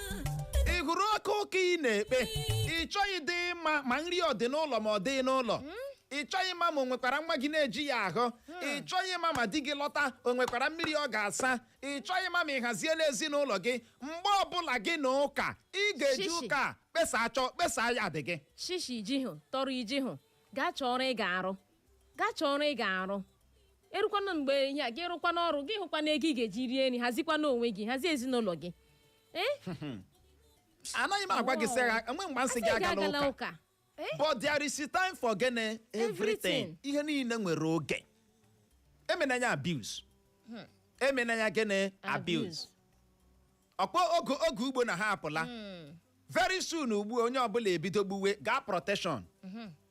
Ị hụrụ oke ụka ị na-ekpe, ị chọghị dị mma ma nri ọ dị n'ụlọ ma ọ dị n'ụlọ. Ị chọghị mma ma o nwekwara nwa gị na-eji ya ahụ. Ị chọghị mma ma di gị lọta, o nwekwara mmiri ọ ga-asa. Ị chọghị mma ma ị haziela ezinụlọ gị. Mgbe ọbụla gị na ụka ị ga-eji Shishi. ụka kpesa achọ kpesa ya dị gị. Shishi iji hụ tọrọ iji hụ, gaa chọọ ọrụ ị ga-arụ, gaa chọọ ọrụ ị ga-arụ. Erukwana mgbe ihe a gị rụkwana ọrụ gị, hụkwana ego ị ga-eji rie nri, hazikwana onwe gị, hazie ezinụlọ gị, ee. Anaghị m agwa gị sị ha enwe mgbe nsị gị Asị gị agala agala ụka. Ụka. But there is a time for gịnị? Everything. Everything. Ihe niile nwere oge. Emena ya abuse. Emena ya gịnị? Abuse. Ọkpọ oge ugbo na ha apụla. Very soon ugbu a, onye ọbụla ebido gbuwe gaa protection,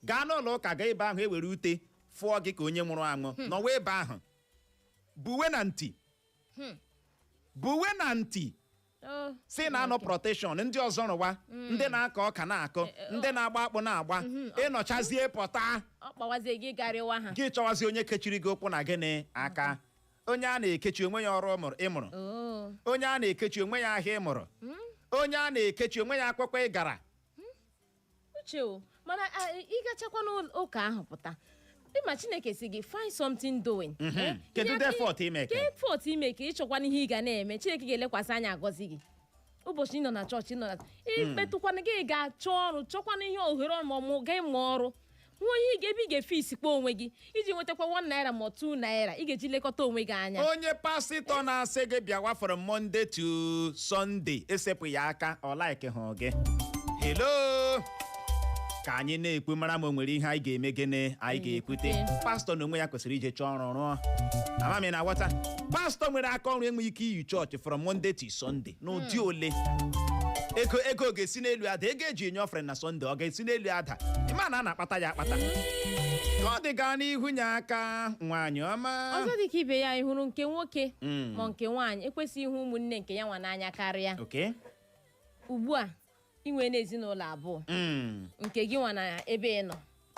gaa n'ụlọ ụka, gaa ebe ahụ ewere ute fụọ gị ka onye nwụrụ anwụ nọwa ebe ahụ buwe na ntị, buwe na ntị. Oh, si na anọ protection, ndị ọzọ rụwa, ndị na-akọ ọka na-akọ, ndị na-agba akpụ na-agba, ịnọchazie pọta. Ọ kpawazie gị garịwa ha. Gị chọwazi onye kechiri gị ụkwụ na gịnị aka. Onye a na-ekechi onwe ya ọrụ ịmụrụ. Oh. Onye a na-ekechi onwe ya ahịa ịmụrụ. Onye a na-ekechi onwe ya akwụkwọ ị gara. Uche o, mana ịgachakwa n'ụka ahụ pụta, ịma Chineke si gị find something doing. Eh? Kedu Ihe aka effort ime Ke effort ime ka ịchọkwana ihe ị ga na-eme, Chineke ga-elekwasị anya agọzi gị. Ụbọchị ị nọ na chọọchị, ị nọ na ikpetụkwana gị ga-achọ ọrụ, chọkwana ihe ohere ọmụmụ ga ịmụ ọrụ, nwa ihe ị ga-ebe ị ga-efe isikwa onwe gị iji nwetakwa 1 naira ma 2 naira ị ga-eji lekọta onwe gị anya. Onye pastọ na-asị gị bịawa from Monday to Sunday, esepụ ya aka. Ọ like hụ gị. Hello, ka anyị na-ekwu mara ma o nwere ihe anyị ga-eme, gịnị anyị ga-ekwute? Pastọ na onwe ya kwesịrị ije chọọ ọrụ rụọ. Ama m ị na-aghọta. Pastọ nwere aka ọrụ enweghị ike iyi chọọchị from Monday to Sunday n'ụdị ole ego ga-esi n'elu ada. Ego eji enye offering na Sunday, ọ ga-esi n'elu ada? Ịma na a na-akpata ya akpata ka ọ dị. Gaa n'ihu, nye aka, nwaanyị ọma. Ọzọ dị ka ibe ya, ị hụrụ nke nwoke ma nke nwaanyị ekwesịghị ịhụ ụmụnne nke ya nwa n'anya karịa. Ugbu a inwe n'ezinụlọ abụọ, nke gị nwa na ebe ị nọ,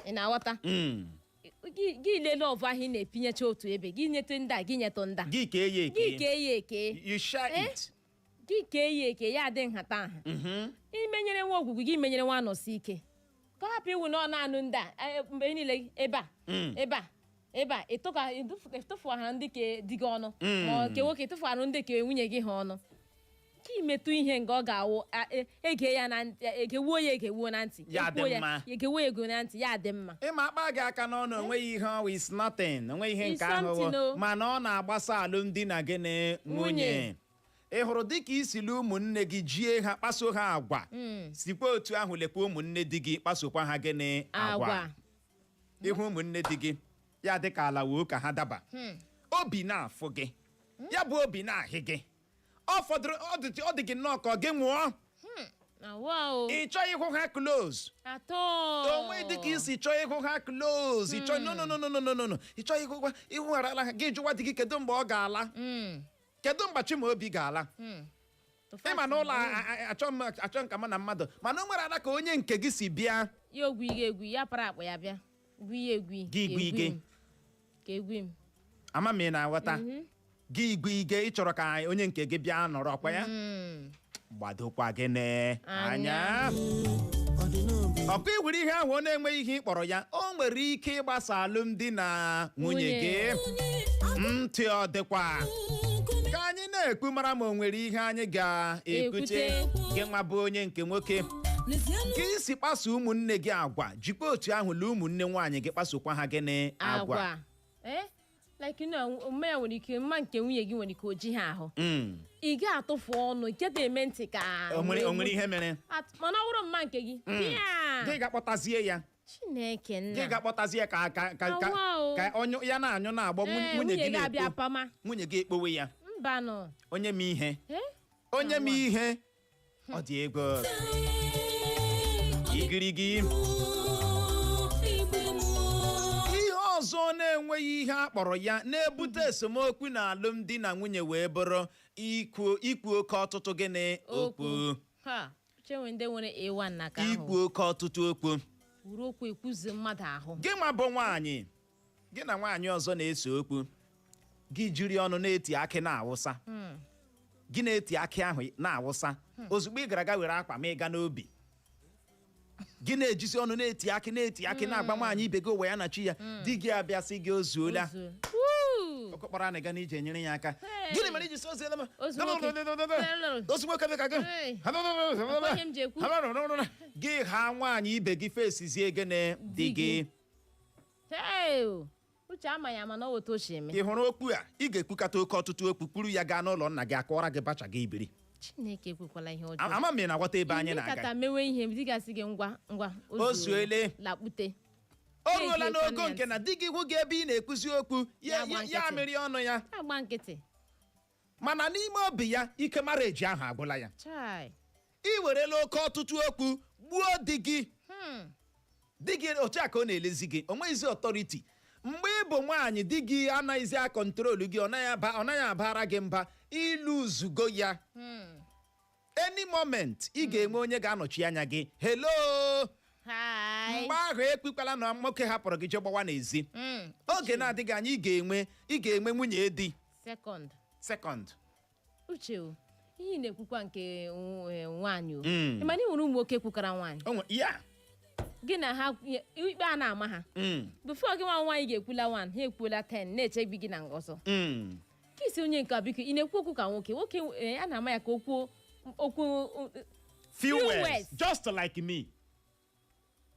ị na-aghọta? Gị lelee ọvụ ahụ ị na-epinyecha otu ebe, gị nyetụ ndị a, gị nyetụ ndị a. Gị kee ya Gị eke. kee ya eke. You share Eh? it. Gị kee ya eke, ya adị nhata nha. Imenyere nwa ogwugwu gị, menyere nwa anọsi ike, ka ọ hapụ iwu na ọ na-anụ ndị a mgbe niile ebe a, ebe a, ebe a ịtụfughara ndị ke di gị ọnụ, ma ọ nke nwoke ịtụfughara ndị ke nwunye gị ha ọnụ, ka imetụ ihe nga ọ ga-awụ ege ya na ntị, egewuo ya, egewuo na ntị. Ya dị Ekwuo ya, mma. egewuo ego na ntị, ya dị mma. Ịma akpa gị aka n'ọnụ, onweghị ihe ọwụ is nothing, onweghị ihe It's nke ahụ something o. mana ọ na-agbasa alụmdi na gịnị? Nwunye. Nwunye. Ị hụrụ dịka isili ụmụnne gị jie ha, kpaso ha agwa, sikwa otu ahụ lekwa ụmụnne di gị, kpasokwa ha gịnị? Agwa. Agwa. Ịhụ ụmụnne di gị, ya dị ka ala woo ka ha daba. Obi na-afụ gị, ya bụ obi na-ahị gị, ọ fọdụrụ ọ dị gị nnọọ ka ọ gị nwụọ. Awa o. Ị chọghị ịhụ ha close. Atọ. Onwe dịka isi chọọ ịhụ ha close, ị chọọ, no, no, no, no, no, no, no, no, ị chọọ ịhụ ịhụgharala ha. Gị jụwa di gị, kedu mgbe ọ ga-ala? Kedu mgbe Chimaobi ga-ala? Ịma na ụlọ achọ m achọ nka mụ na mmadụ, mana o nwere ala ka onye nke gị si bịa. Ya ogwu ige egwu, ya para akpa ya bịa gwu ya egwu. Gị ka gwu ige. egwu m. Ka egwu m. Ama m ị na-aghọta. Gị igwe ige, ị chọrọ ka onye nke gị bịa nọrọ ọkwa ya. Gbadokwa gịnị Anya. anya. Ọkụ iwere ihe ahụ ọ na-enweghị ihe ịkpọrọ ya, o nwere ike ịgbasa alụmdi na nwunye gị. Ntị ọ dịkwa ka anyị na-ekwu, mara ma o nwere ihe anyị ga-ekwute. Ekwute. Gị nwa bụ onye nke nwoke, ka isi kpaso ụmụnne gị agwa, jikwa otu ahụ lee ụmụnne nwaanyị gị, kpasokwa ha gịnị? Agwa. Agwa, like omume ya nwere ike mma nke nwunye gị nwere ike o ji ha ahụ. Ị ga-atụfu ọnụ nke na-eme ntị ka O nwere ihe mere. Mana ọ bụrụ mma nke gị pịa. Gị ga-akpọtazie ya. Chineke Gị nna. ga-akpọtazie ya ka Awa o. ka ọnyụ ya na-anyụ na-agbọ. Ee, nwunye gị gị abịa na-ekpo pama. Nwunye gị ekpowe ya. Mbanụ. Onye m ihe. Eh? Onye m Awa. ihe, ọ dị ego igirigi. Ihe ọzọ na-enweghị ihe a kpọrọ ya na-ebute esemokwu na alụmdi na nwunye wee bụrụ ikwu oke ọtụtụ gịnị? Okwu. Ha chenwe ndị nwere A1 na ka ahụ. Ikwu oke ọtụtụ okwu. Wuru okwu ekwuzi mmadụ ahụ. Gị nwa bụ nwaanyị, gị na nwaanyị ọzọ na-ese okwu, gị jiri ọnụ na-eti akị na-awụsa, gị na-eti akị ahụ na-awụsa. Ozugbo ị gara aga were akpa ma ị ga n'obi gị, na-ejisi ọnụ na-eti akị, na-eti akị, na-agba nwaanyị ibe gị ụwa ya na chi ya. Di gị abịa sị gị ozuola. Ozuo. Wuu! Okokpara na ga n'ije nyere ya aka. Hey! Gịnị mere iji sị ozuola m? Ozu nwoke. Ozu nwoke dị ka gị. Hey! Akwa ihe m ji ekwu. Gị ha nwaanyị ibe gị fesizie gịnị? Di Di gị. gị. Hey! Uche ama ya, mana ọ otu o si eme. Ị hụrụ okwu a, ị ga-ekwukata oke ọtụtụ okwu, kwuru ya gaa n'ụlọ nna gị, akọwara gị bacha gị ibiri. Chineke ekwekwala ihe ọjọọ. Ama m ị na-aghọta ebe anyị kata na-aga. Mewe ihe dịgasị gị ngwa ngwa. O zuele. Lakpute. O ruola Na-ege n'ogo ekwe nke na di gị hụ gị ebe ị na-ekwuzi okwu ya, Ya gba ya nkịtị. mịrị ọnụ ya. Agba nkịtị. Mana n'ime obi ya, ike mara eji ahụ agwụla ya. Chai. Ị werela oke ọtụtụ okwu gbuo di gị. Di gị otu a ka ọ na-elezi gị, o nweghịzi authority. Mgbe ị bụ nwaanyị, di gị anaghịzi a control gị, ọ naghị abara gị mba, iluzugo ya. Any moment ị ga-enwe onye ga-anọchi anya gị. Hello. Hi. Mgbe ahụ ekpikwala na nwoke hapụrụ gị jee gbawa n'ezi. Oge na-adịghị anya, ị ga-enwe nwunye di. Second. Second. Uche o, ihe ị na-ekwukwa nke nwaanyị o. Ị mana ị nwere ụmụ nwoke kwukara nwaanyị. O ya. Gị na ha ikpe a na-ama ha. Before gị nwa nwaanyị ga-ekwula 1, ha ekwuola 10 na-echebi gị na ọzọ. Ka isi onye nke a, biko, ị na-ekwu okwu ka nwoke nwoke, a na-ama ya ka okwu okwu. Few Few words. Words. Just like me,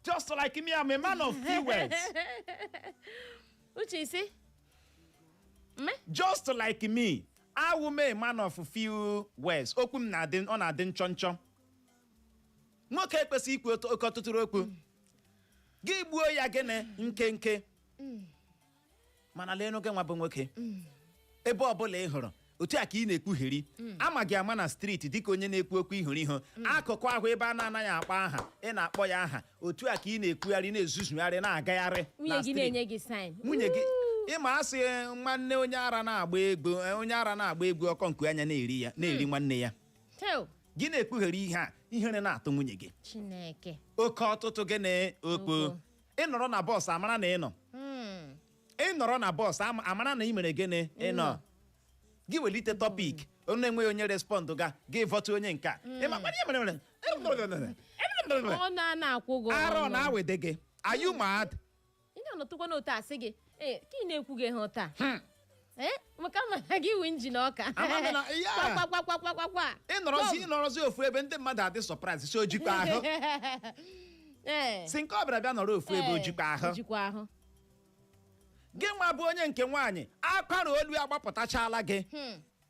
just like me, I'm a man of few words. Uche isi mme. Just like me, awụ m a man of few words. Okwu m na-adị, ọ na-adị nchọ nchọ. Nwoke ekwesịghị ikwu oke ọtụtụ okwu. Gị gbuo ya gịnị? Nkenke. Mana leenụ gị nwa bụ nwoke, ebe ọbụla ị hụrụ, otu a ka ị na-ekwugheri. Ama gị ama na street dịka onye na-ekwu okwu ihuru ihu akụkụ ahụ ebe a na-anaghị akpọ aha, ị na-akpọ ya aha. Otu a ka ị na-ekwugharị, na-ezuzugharị, na-agagharị Nwunye na gị street. na-enye gị sign. Nwunye gị ịma asị nwanne onye ara na-agba egwu, onye ara na-agba egwu ọkọ nku anya na-eri ya, na-eri nwanne ya. Tell. Gị na-ekpughere ihe a, ihere na-atụ nwunye gị. Chineke. Oke ọtụtụ gị na okwu. Okwu. Ị nọrọ na bus, amara na ị nọ. Ị nọrọ na bus, amara na ị mere gịnị? Ị nọ. Gị welite topic ọ na-enweghị onye respond ga gị vọtụ onye nke a. Ị makwa ihe mere mere. Ọ na-ana akwụ gị Arọ ọnụ. na-awede gị. Are you mad? Ị na-anọtụkwa n'otu asị gị ee ka ị na-ekwu gị hụ taa ee maka mana gị wụ engine ọka. Ama m ya. Kwa kwa kwa kwa kwa kwa. Ị nọrọzi ofu ebe, ndị mmadụ adị surprise si ojikwa ahụ. Ee. Si nke ọ bịara bịa nọrọ ofu ebe, ojikwa ahụ. Ojikwa ahụ. Gị nwa bụ onye nke nwaanyị, akwara olu agbapụtachala gị.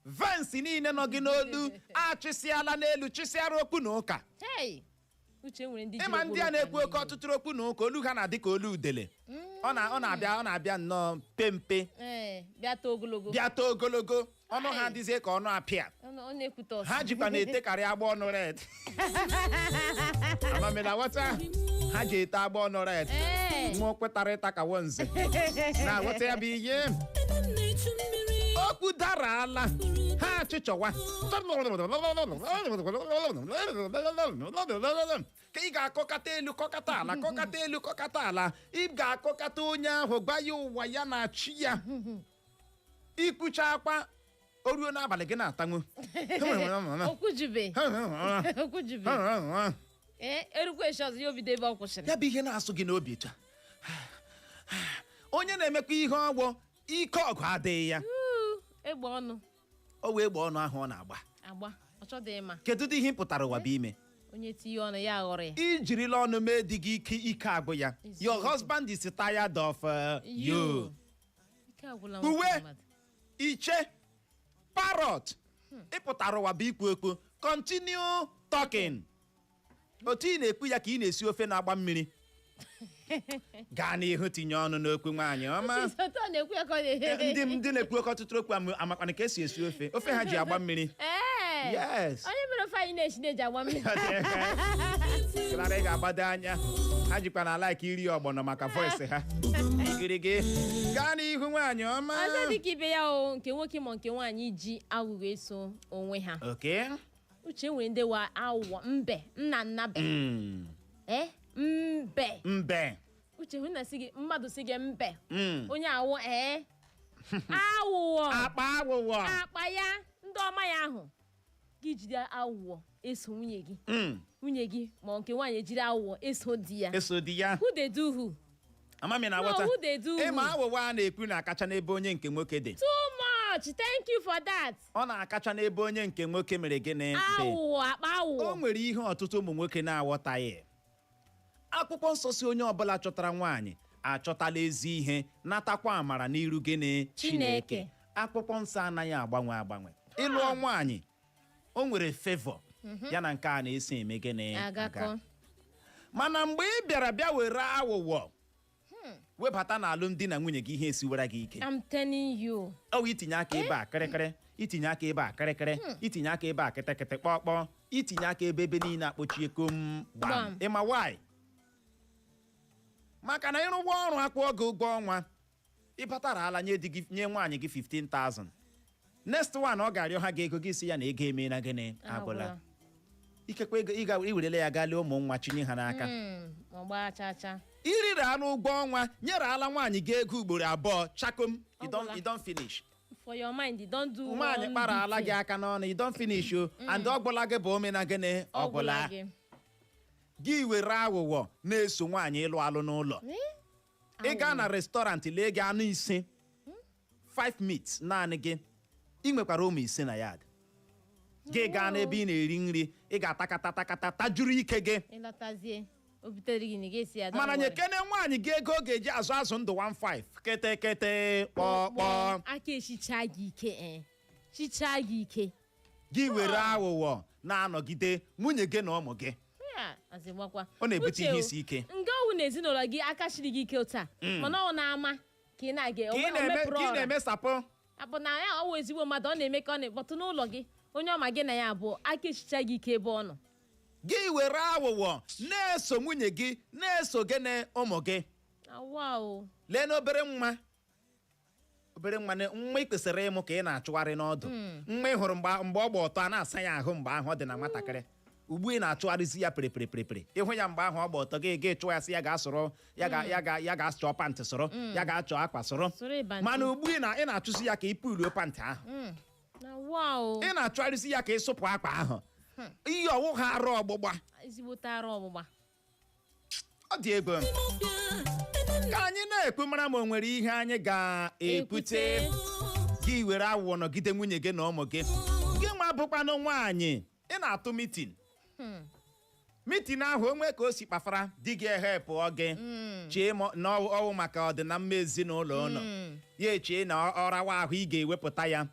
Veins niile nọ gị n'olu achịsịala n'elu, chịsịara okwu na ụka. Hey, uche, nwere ndị ji Ịma ndị a okporo na-ekwu ụka oke n'ihu. ọtụtụ okwu na ụka, olu ha na-adị ka olu udele. Ọ na-abịa nnọọ pempe. Ee, bịa too ogologo. Bịa too ogologo, ọnụ ha Hey. adịzie ka ọnụ apịa. Ọ na-ekwute ọsọ. Ha jikwa na-etekarị agba ọnụ red. Amamina ghọta, ha ji ete agba ọnụ red. Ee. Nwa kwetara ịta ka wonze na-aghọta ya bụ ihe okwu dara ala ha achịchọwa ka ị ga-akọkata elu, kọkata ala, kọkata elu, kọkata ala. Ị ga-akọkata onye ahụ, gwa ya ụwa ya na chi ya. Ikwucha akwa O ruo n'abalị, gị na-atanwu. Okwujube, okwujube. Ee, erukwa echi ọzọ, ya obido ebe ọ kwụsịrị. Ya bụ ihe na-asụ gị n'obi etu a. Onye na-emekwa ihe ọgwọ, ike ọgụ adịghị ya. Uu, egbe ọnụ. O wee gba ọnụ ahụ ọ na-agba. Agba, ọ chọdị ịma. Kedu ụdị ihe ị pụtara ụwa bụ ime? Onye tinye ọnụ, ya aghọrọ ya. Ijirila ọnụ mee di gị ike, ike agwụ ya. Your husband is tired of you. Ike agwụla Uwe. nwoke mmadụ. Iche parrot ị pụtara ụwa bụ ikwu okwu. Continue talking. Otu ị na-ekwu ya ka ị na-esi ofe na-agba mmiri. Gaa n'ihu tinye ọnụ n'okwu, nwaanyị ọma. Otu ọ na-ekwu ya ka ọ na-ehe. Ndị na-ekwu oke ọtụtụ okwu amakwana ka esi esi ofe, ofe ha ji agba mmiri. Ee. Yes. Onye mere ofe anyị na-esi na-eji agba mmiri. Clara, ị ga-agbado anya ha jikwa na like iri ọgbọnọ maka voice ha igirigi. Gaa n'ihu, nwaanyị ọma. Ọzọ dịka ibe ya o, nke nwoke ma nke nwaanyị ji aghụghọ eso onwe ha. Uche, nwere ndị wa aghụghọ mbe nna nnabe. Eh, mbe. Mbe. Uche, hụ na sị gị mmadụ sị gị mbe. Onye awụ, ee, aghụghọ. Akpa aghụghọ. Akpa ya ndị ọma ya ahụ gị jide aghụghọ eso nwunye gị. Nwunye gị ma nke nwaanyị ejiri aghụghọ eso di ya. Eso di ya. Who dey do who? Amami na No, aghọta. who dey do who? Ịma aghụghọ a na-ekwu na-akacha n'ebe onye nke nwoke dị. Too much, thank you for that. Ọ na-akacha n'ebe onye nke nwoke mere gịnị dị. Aghụghọ, akpa O aghụghọ. nwere ihe ọtụtụ ụmụ nwoke na-aghọtaghị. Akwụkwọ nsọ si onye ọbụla chọtara nwaanyị achọtala ezi ihe, natakwa amara n'iru gịnị? Chineke. Akwụkwọ nsọ anaghị agbanwe agbanwe. Ịlụọ nwaanyị, o nwere favour ya na nke a na-esi eme gịnị? Agakọ. Mana mgbe ị bịara bịa were aghụghọ webata n'alụmdi na nwunye gị, ihe esiwara gị ike. I'm telling you. Ọ wụ itinye aka ebe a kịrịkịrị, itinye aka ebe a kịrịkịrị, itinye aka ebe a kịtịkịtị kpọkpọ, itinye aka ebe niile akpọchie kom gbam. Gbam. Ịma why? Maka na ịrụwa ọrụ, akwụọ gị ụgwọ ọnwa, ịbatara ala nye di gị, nye nwaanyị gị 15,000. Next one ọ ga-arịọ ha gị ego, gị si ya na ego emeela gịnị? Agwụla. Ikekwe ego ị ga iwerele ya gaa lee ụmụ nwa chinye ha n'aka. Ọ gbaa cha cha. Iriri anụ ụgwọ ọnwa nyere ala nwaanyị gị ego ugboro abụọ, chakom, you don Ọgwụla. you don finish. For your mind, you don do Nwaanyị one kpara ala big gị thing. aka n'ọnụ, you don finish o. And ọgwụla gị bụ omena gịnị? Ọgwụla. Gị. Gị were aghụghọ na-eso nwaanyị ịlụ alụ n'ụlọ. Eh? Ị gaa na restaurant, lee gị anụ ise, five meats, naanị gị. Ị nwekwara ụmụ ise na yard. Gị gaa n'ebe ị na-eri nri, ị ga-atakata takata tajuru ike gị. Ịlọtazie, o butere gị na ị ga-esi ya, "Don't Mana worry." nyekene nwaanyị gị ego ọ ga-eji azụ azụ ndụ 15 kete kete kpọkpọ. Aka echicha gị ike, eh, chichaa gị ike. Gị were aghụghọ na-anọgide nwunye gị na ụmụ gị. Ya, azịgbakwa. Ọ na-ebute Uche ihe o, isi ike. Nga owu na ezinụlọ gị aka chiri gị ike otu a, mana ọ na-ama ka ị na-aga Ka ị na-eme ka ị na-emesapụ. Abụ na ya ọwụ ezigbo mmadụ, ọ na-eme ka ọ na-ekpọtụ n'ụlọ gị, onye ọma gị na ya abụọ aka echicha gị ike ebe ọ nọ. Gị were aghụghọ na-eso nwunye gị, na-eso gị na ụmụ gị. Awa o. Lee n'obere nwa, obere nwa nwa ị kwesịrị ịmụ ka ị na-achụgharị n'ọdụ. Nwa ị hụrụ mgbe ọ gba ọtọ a na-asa ya ahụ mgbe ahụ ọ dị na nwatakịrị, ugbu ị na-achụgharịzi ya pịrịpịrịpịrịpịrị. Ịhụ ya mgbe ahụ ọ gba ọtọ, gị chụọ ya, sị ya ga-asụrụ ya, ga ya ga ya ga-achọ pant sụrụ, ya ga-achọ akwa sụrụ. Sụrụ ịba ntị. Mana ugbu ị na-achụsi ya ka ị puluo pant ahụ. Na wa o. Ị na-achụgharịzi ya ka ị sụpụ akwa ahụ, iyi ọwụ ha arụ ọgbụgba. Ezigbote arụ ọgbụgba. Ọ dị ego ka anyị na-ekwu, mara ma o nwere ihe anyị ga-ekwute. Gị were aghụghọ nọgide nwunye gị na ụmụ gị. Gị nwa bụkwanụ nwaanyị, ị na-atụ meeting, meeting ahụ onwe ka o si kpafara di gị ehe pụọ gị chee na ọwụ maka ọdịnamma ezinụlọ ụlọ ya, echee na ọ rawa ahụ ị ga-ewepụta ya.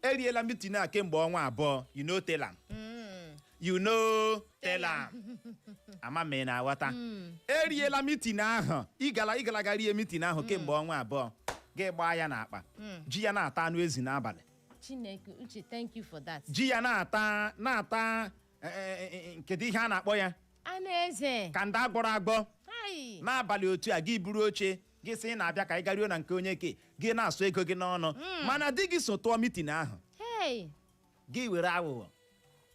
Eriela meeting a kemgbe ọnwa 2, you no tell am, you no tell am. Ama m ị na-aghọta. Eriela meeting ahụ, ịgala ịgalaga rie meeting ahụ kemgbe ọnwa 2, gị gbaa ya n'akpa, ji ya na-ata anụ ezi n'abalị. Chineke, Uche, thank you for that. Ji ya na-ata kedu ihe a na-akpọ ya? Anụ eze. Kanda agbọrọ agbọ. Hai. N'abalị otu a, gị buru oche gị sị ị na-abịa ka ị garuo na nke onye ke gị na-asụ ego gị n'ọnụ, mana di gị so tụọ meeting ahụ. Hey. Gị were aghụghọ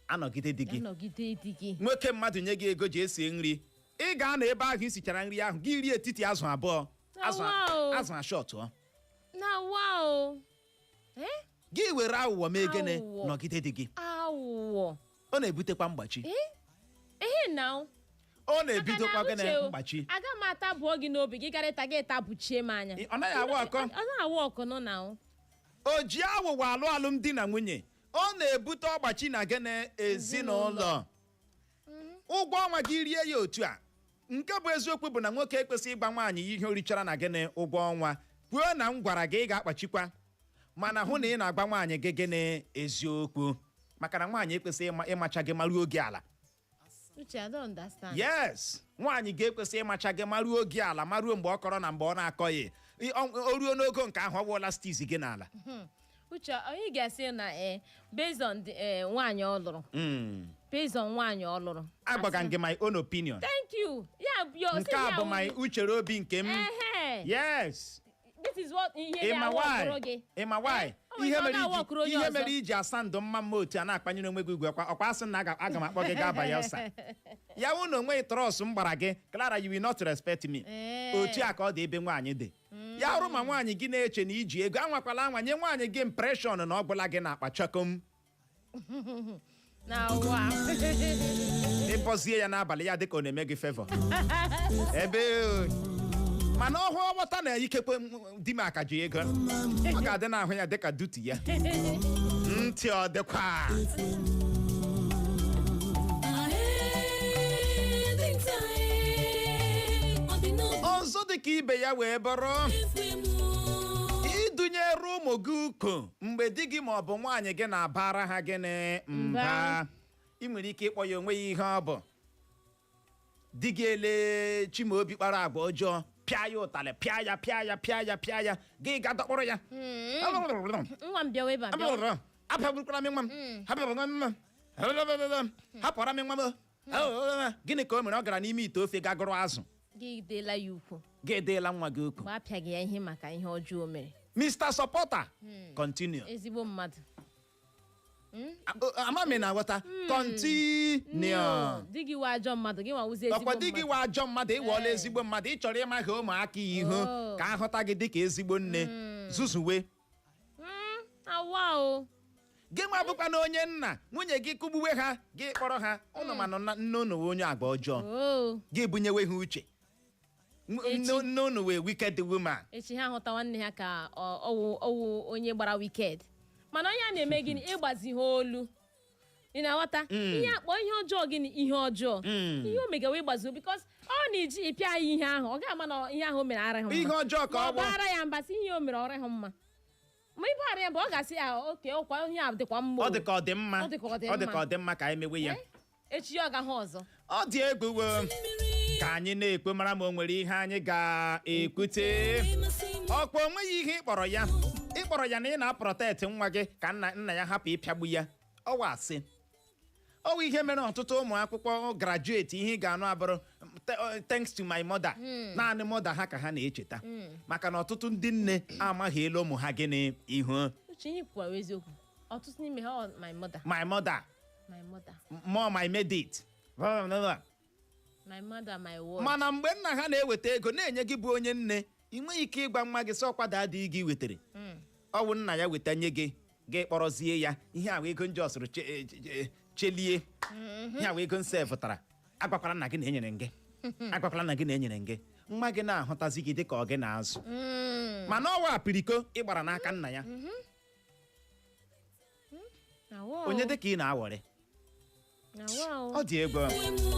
anọgide di gị. Anọgide di gị. Nwoke mmadụ nye gị ego ji esi nri, ị ga-anọ ebe ahụ isichara nri ahụ, gị rie etiti azụ abụọ, azụ Wow. azụ ashọtụọ. Na wa o. Eh? Gị were aghụghọ mee gịnị? Aghụghọ. Nọgide di gị. Aghụghọ. Ọ na-ebutekwa mgbachi. Ehe na. Ọ na-ebidokwa Maka na gịnị? uche o, Mgbachi. aga m atabụọ gị n'obi gị, garịta gị tabuchie m anya. Ọ naghị awa ọkọ. Ọ naghị awa ọkọ nọ na o. O ji aghụghọ alụ alụmdi na nwunye, ọ na-ebute ọgbachi na gịnị? Ezinụlọ. Ụgwọ ọnwa gị rie ya otu a. Nke bụ eziokwu bụ na nwoke ekwesịghị ịgba nwaanyị ihe o richara na gịnị? Ụgwọ ọnwa. Kwuo na m gwara gị, ị ga-akpachikwa, mana hụ na ị na-agba nwaanyị gị gịnị? Eziokwu, maka na nwaanyị ekwesịghị ịmacha gị maruo oge ala. Uche, I don't understand. Yes, nwaanyị ga-ekwesị ịmacha gị maruo oge ala, maruo mgbe ọ kọrọ na mgbe ọ na-akọghị. O ruo n'ogo nke ahụ, ọ wụọla stiz gị n'ala. Uche, onye ga-asị na based on the nwaanyị ọ lụrụ, based on nwaanyị ọ lụrụ. Agwaga m gị my own opinion. Thank you. Ya your Nke a bụ my uchere obi nke m. Ehe. Yes. This is what ihe Ịma ya why? wọkụrụ gị. Ịma why? Eh, o nwere Ihe ike ọ mere na-awọkụrụ iji onye ihe ọzọ. mere iji asa ndụ mma mma otu a na-akpanyere onwe gị ugwu, ọkwa asị na aga m akpọ gị gaa Bayelsa, ya wụ na onweghị trust m gbara gị, Clara, you will not respect me. Otu a ka ọ dị ebe nwaanyị dị. Ya hụrụ ma nwaanyị gị na-eche na iji ego, anwakwala anwa nye nwaanyị gị impression na ọ gwụla gị na akpa chakom. Na ụwa. Ịbọzie ya n'abalị, ya dịka ọ na-eme gị favour ebe mana ọ hụ ọghọta na ikekwe di m aka ji ego, ọ ga-adị n'ahụ ya dịka duty ya. Ntị ọ dịkwa. Ọzọ dịka ibe ya wee bụrụ ịdụnyere ụmụ gị uko mgbe di gị ma ọ bụ nwaanyị gị na-abara ha gịnị? Mba. Mba. Ị nwere ike ịkpọ ya onwe ya ihe ọ bụ di gị ele Chimaobi kpara agwa ọjọọ, pịa ya ụtalị, pịa ya, pịa ya, pịa ya, pịa ya, gị ga dọkpụrụ ya. Nwa m, bịawa ebe a, bịawa. Apịagburukwara m nwa m, hapụrụ m nwa m, hapụra m nwa m. Gịnị ka o mere? Ọ gara n'ime ite ofe ga gụrụ azụ. Gị deela ya ukwu. Gị edeela nwa gị okwu. Mgbe apịaghị ya ihe maka ihe ọjọọ o mere. Mr. Supporter, continue. Ezigbo mmadụ. Ama m ị na-aghọta. Continue. Di gị wa ajọ mmadụ, gị nwawụzi ezigbo Ọkwa di gị mmadụ. wa ajọ mmadụ, ịwọọla Ee. ezigbo mmadụ. Ị chọrọ ịma ha ụmụaka ihu Oh. ka ahụta gị dịka ezigbo nne zuzuwe. Awa o. Gị nwa bụkwa na onye nna, nwunye gị kụgbuwe ha, gị kpọrọ ha ụnụ, mana nne unu wee onye agba ọjọọ. Oh. Gị bunyewe ha uche. Echi. Nne unu wee wicked woman. Echi ha hụta nwanne ha ka ọwụ onye gbara wicked, mana onye a na-eme gịnị? Ịgbazi ha olu. Ị na-aghọta ihe akpọ ihe ọjọọ? Gịnị ihe ọjọọ? Ihe o megawa ịgbazi, because ọ na-eji ịpịa ya ihe ahụ, ọ ga-ama na ihe ahụ o mere arịghị mma. Ihe ọjọọ ka Ma ọ ọ bụ. bara ya mba sị ihe o mere ọrịghị mma, ma ị bara ya mba, ọ ga-asị ya oke ọkwa ihe a dịkwa mma o. Ọ dị ka ọ dị mma. Ọ dị ka ọ dị Ọ dị ka mma. ọ dị mma ka anyị mewe ya. Eh? Echi ya ọ ga-ahụ ọzọ. Ọ dị egwu wo. Ka anyị na-ekwe mara ma o nwere ihe anyị ga-ekwute. Ọkwa onweghị ihe ịkpọrọ ya, ịkpọrọ ya na ị na-aprotect nwa gị ka nna nna ya hapụ ịpịagbu ya. Ọwa asị ọwa ihe mere ọtụtụ ụmụ akwụkwọ graduate, ihe ị ga-anụ abụrụ "Thanks to my mother." Naanị mother ha ka ha na-echeta, maka na ọtụtụ ndị nne amaghị elu ụmụ ha gịnị ihu. Uche, ihe kwukwara eziokwu. Ọtụtụ n'ime ha ọ my mother. My mother. My mother. Mom, I made it. Blah, blah, blah. My mother, my word. Mana mgbe nna ha na-eweta ego na-enye gị bụ onye nne, ị nweghị ike ịgwa nwa gị sị ọkwa adịghị gị wetere. Ọ bụ nna ya weta nye gị, gị kpọrọzie ya ihe ahụ ego njọ sụrụ chelie ihe ahụ ego nse fụtara. Agwakwara nna gị na enyere gị, agwakwara nna gị na enyere gị. Nwa gị na-ahụtazi gị dịka ọ gị na-azụ, mana ọwa apiriko ịgbara n'aka nna ya. Na wa o. Onye dịka ị na-awọrị. Na wa o. Ọ dị egwu.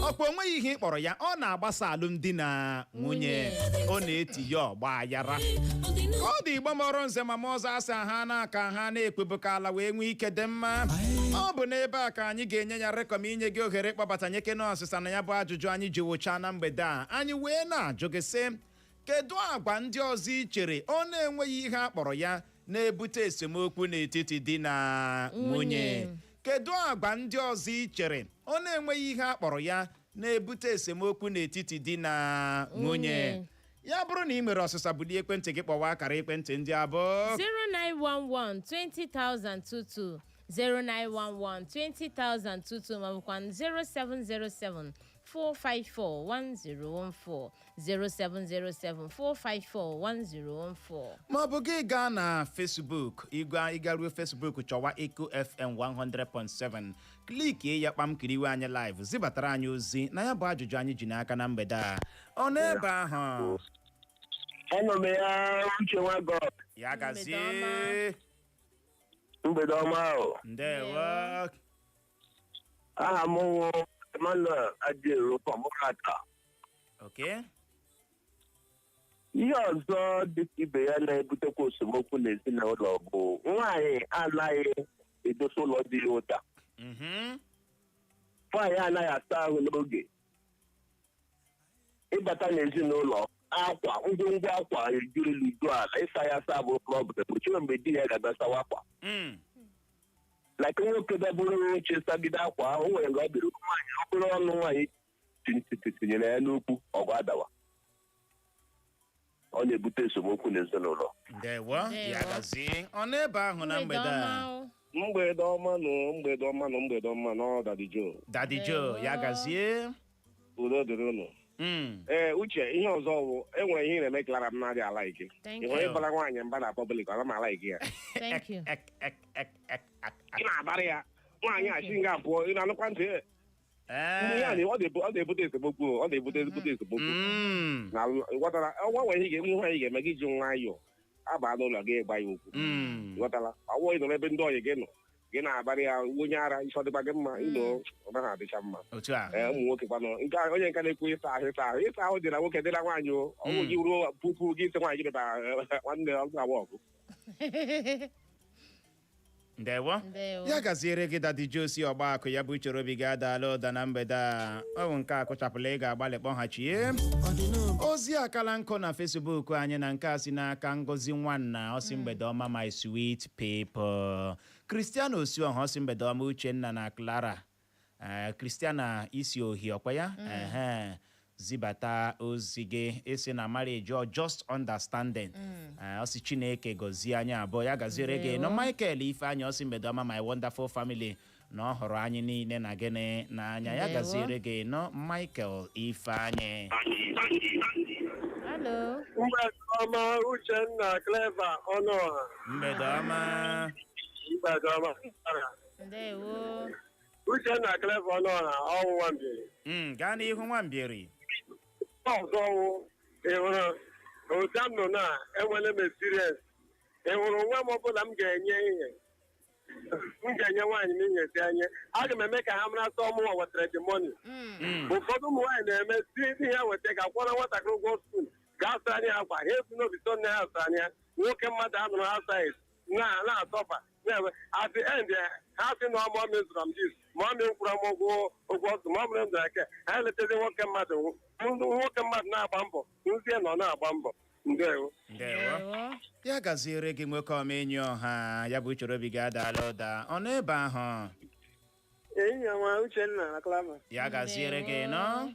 Ọkwa onweghị ihe ị kpọrọ ya, ọ na-agbasa alụmdi na nwunye, ọ na-etinye ọgba aghara. Ọ dị Igbo mọrọ nze ma ma ọzọ asa ha n'aka ha na-ekpebuka ala wee nwee ike dị mma. Ọ bụ n'ebe a ka anyị ga-enye ya rekọm, inye gị ohere ịkpọbata nye kene ọsịsa na ya bụ ajụjụ anyị ji wụchaa na mgbede a. Anyị wee na-ajụ gị sị, kedu agwa ndị ọzọ ị chere ọ na-enweghị ihe a kpọrọ ya na-ebute esemokwu n'etiti di na nwunye? Nwunye. Kedu agwa ndị ọzọ ị chere ọ na-enweghị ihe a kpọrọ ya na-ebute esemokwu n'etiti di na nwunye? Nwunye. Ya bụrụ na ị nwere ọsịsa, bulie ekwentị gị kpọwa akara ekwentị ndị abụọ: 0911 20022, 0911 20022, ma bụkwa 0707. 454 1014, 0707 454 1014. Ma ọ bụ gị gaa na Facebook, igwe ịgaruo Facebook, chọwa Eco FM 100.7, klikie ya kpam, kiriwe anyị live, zibatara anyị ozi na ya bụ ajụjụ anyị ji n'aka na mgbede a. Ọ n'ebe ahụ? Anọ m ya, Uche nwa God. Ya gazie. Mgbede. Mgbede ọma ahụ. Ndewo. Aha m wụ Emmanuel Adịero Pọmụrata. Ihe ọzọ dị ka ibe ya na-ebutekwa esemokwu n'ezinụlọ bụ nwaanyị anaghị edosa ụlọ dị ya ụta. Nwaanyị anaghị asa ahụ n'oge. Ịbata n'ezinụlọ, akwa, ngwongwo akwa eju elu ju ala, ịsa ya asa bụ problem. Chere mgbe di ya ga-abịa sawa akwa. Like nwoke bịabụrụ oche sagide akwa ahụ, o nwere mgbe ọ bịara nwaanyị okporo ọnụ nwaanyị tinyere ya n'ukwu, ọgụ adawa. Ọ na-ebute esemokwu n'ezinụlọ. Ndewo, ya Ndewo. gazie. Ọ n'ebe ahụ na mgbede a? Ọma o. Mgbede ọma nụ, mgbede ọma nụ, mgbede ọma nụ, Daddy Joe. Daddy Joe, ya gazie. Udo dịrị unu. Ee, Uche, ihe ọzọ bụ enwere ihe ị na-eme Clara m na-adị a-like. Thank Ị hụrụ you. ịbara nwaanyị mba na public, ọ na m a-like ya. Thank you. Ek, ek, ek, ek, ek, ek. Ị na-abarị ya nwaanyị achị nga pụọ, ị na-anụkwa ntị. Ndị ya ọ na-ebute esemokwu o, ọ na-ebute ezigbote esemokwu. Na ghọtara ọnwa nwere ihe nwaanyị ga-eme gị ji nwayọọ aba n'ụlọ gị gba ya okwu. Ghọtara ọwụ ị nọ n'ebe ndị ọyị gị nọ, gị na-abarị ya onye ara, isi ọ dịkwa gị mma ịnọ, ọ naghị adịcha mma. Otu a. Ee, ụmụ nwoke kwanụ nke onye nke na-ekwu ịsa ahụ, ịsa ahụ, ịsa ahụ dị na nwoke, dị na nwaanyị o. Ọ bụ gị ruo pupu gị isi nwaanyị gị bịara nwanne ọgụ agba ọgụ. Ndewo. Ndewo. Ya gaziere gị, Daddy Joe si ọgba akụ. Ya bụ uchoro obi gị adaala ụda na mgbede a. Ọ bụ nke a kụchapụla, ị ga-agbalị kpọghachie ozi akala nkụ na Facebook anyị. Na nke a si n'aka Ngozi Nwanna, ọ sị, "Mgbede ọma, my sweet people." Cristiano Osioha, ọ sị, "Mgbede ọma, Uchenna na Clara." Cristiana isi ohi ọkwa ya. Ehe, zibata ozi gị, isi na marriage or just understanding. Ọ sị Chineke gọzie anyị abụọ. Ya gaziere gị nọ. Michael Ifeanyị, ọ sị, "Mgbede ọma, my wonderful family," na ọ hụrụ anyị niile na gịnị n'anya ya. Ndewo. Gaziere gị nọ, Michael Ifeanyị. Hello. Mgbede ọma, Uchenna, Clever Ọnụọha. Mgbede ọma. Mgbede ọma. Ndewo. Uchenna, Clever Ọnụọha, ọwụwa mbiri. Gaa n'ihu, Nwambiri. Ọzọ wụ, ị hụrụ otu m nọ na enwere m experience. Ị hụrụ nwa m ọbụla m ga-enye ihe, m ga-enye nwaanyị m inyesi anya, aga m eme ka ha mara sọ mụnwa wetara the money. Ụfọdụ ụmụ nwaanyị na-eme si ihe weta ga kwara nwatakịrị ụgwọ school, gaa sara ya akwa, ha ebu n'obi sọ nne ha sara ya. Nwoke mmadụ anụrụ ha size na na-asọfa na-eme. At the end, ha sị na mommy zụrụ m this, mommy kwụrụ m ụgwọ ọsụ, mommy m zụrụ eke ha eletazi nwoke mmadụ. Nwoke mmadụ na-agba mbọ nzie na ọ na-agba mbọ. Ndewo. Ndewo, ya gaziere gị, nwoke ọma, enyi ọha. Ya bụ uchoro obi gị adaala ụda. Ọ nọ ebe ahụ? Ehihie ọma, Uchenna na Clara. Ya gaziere gị nọ.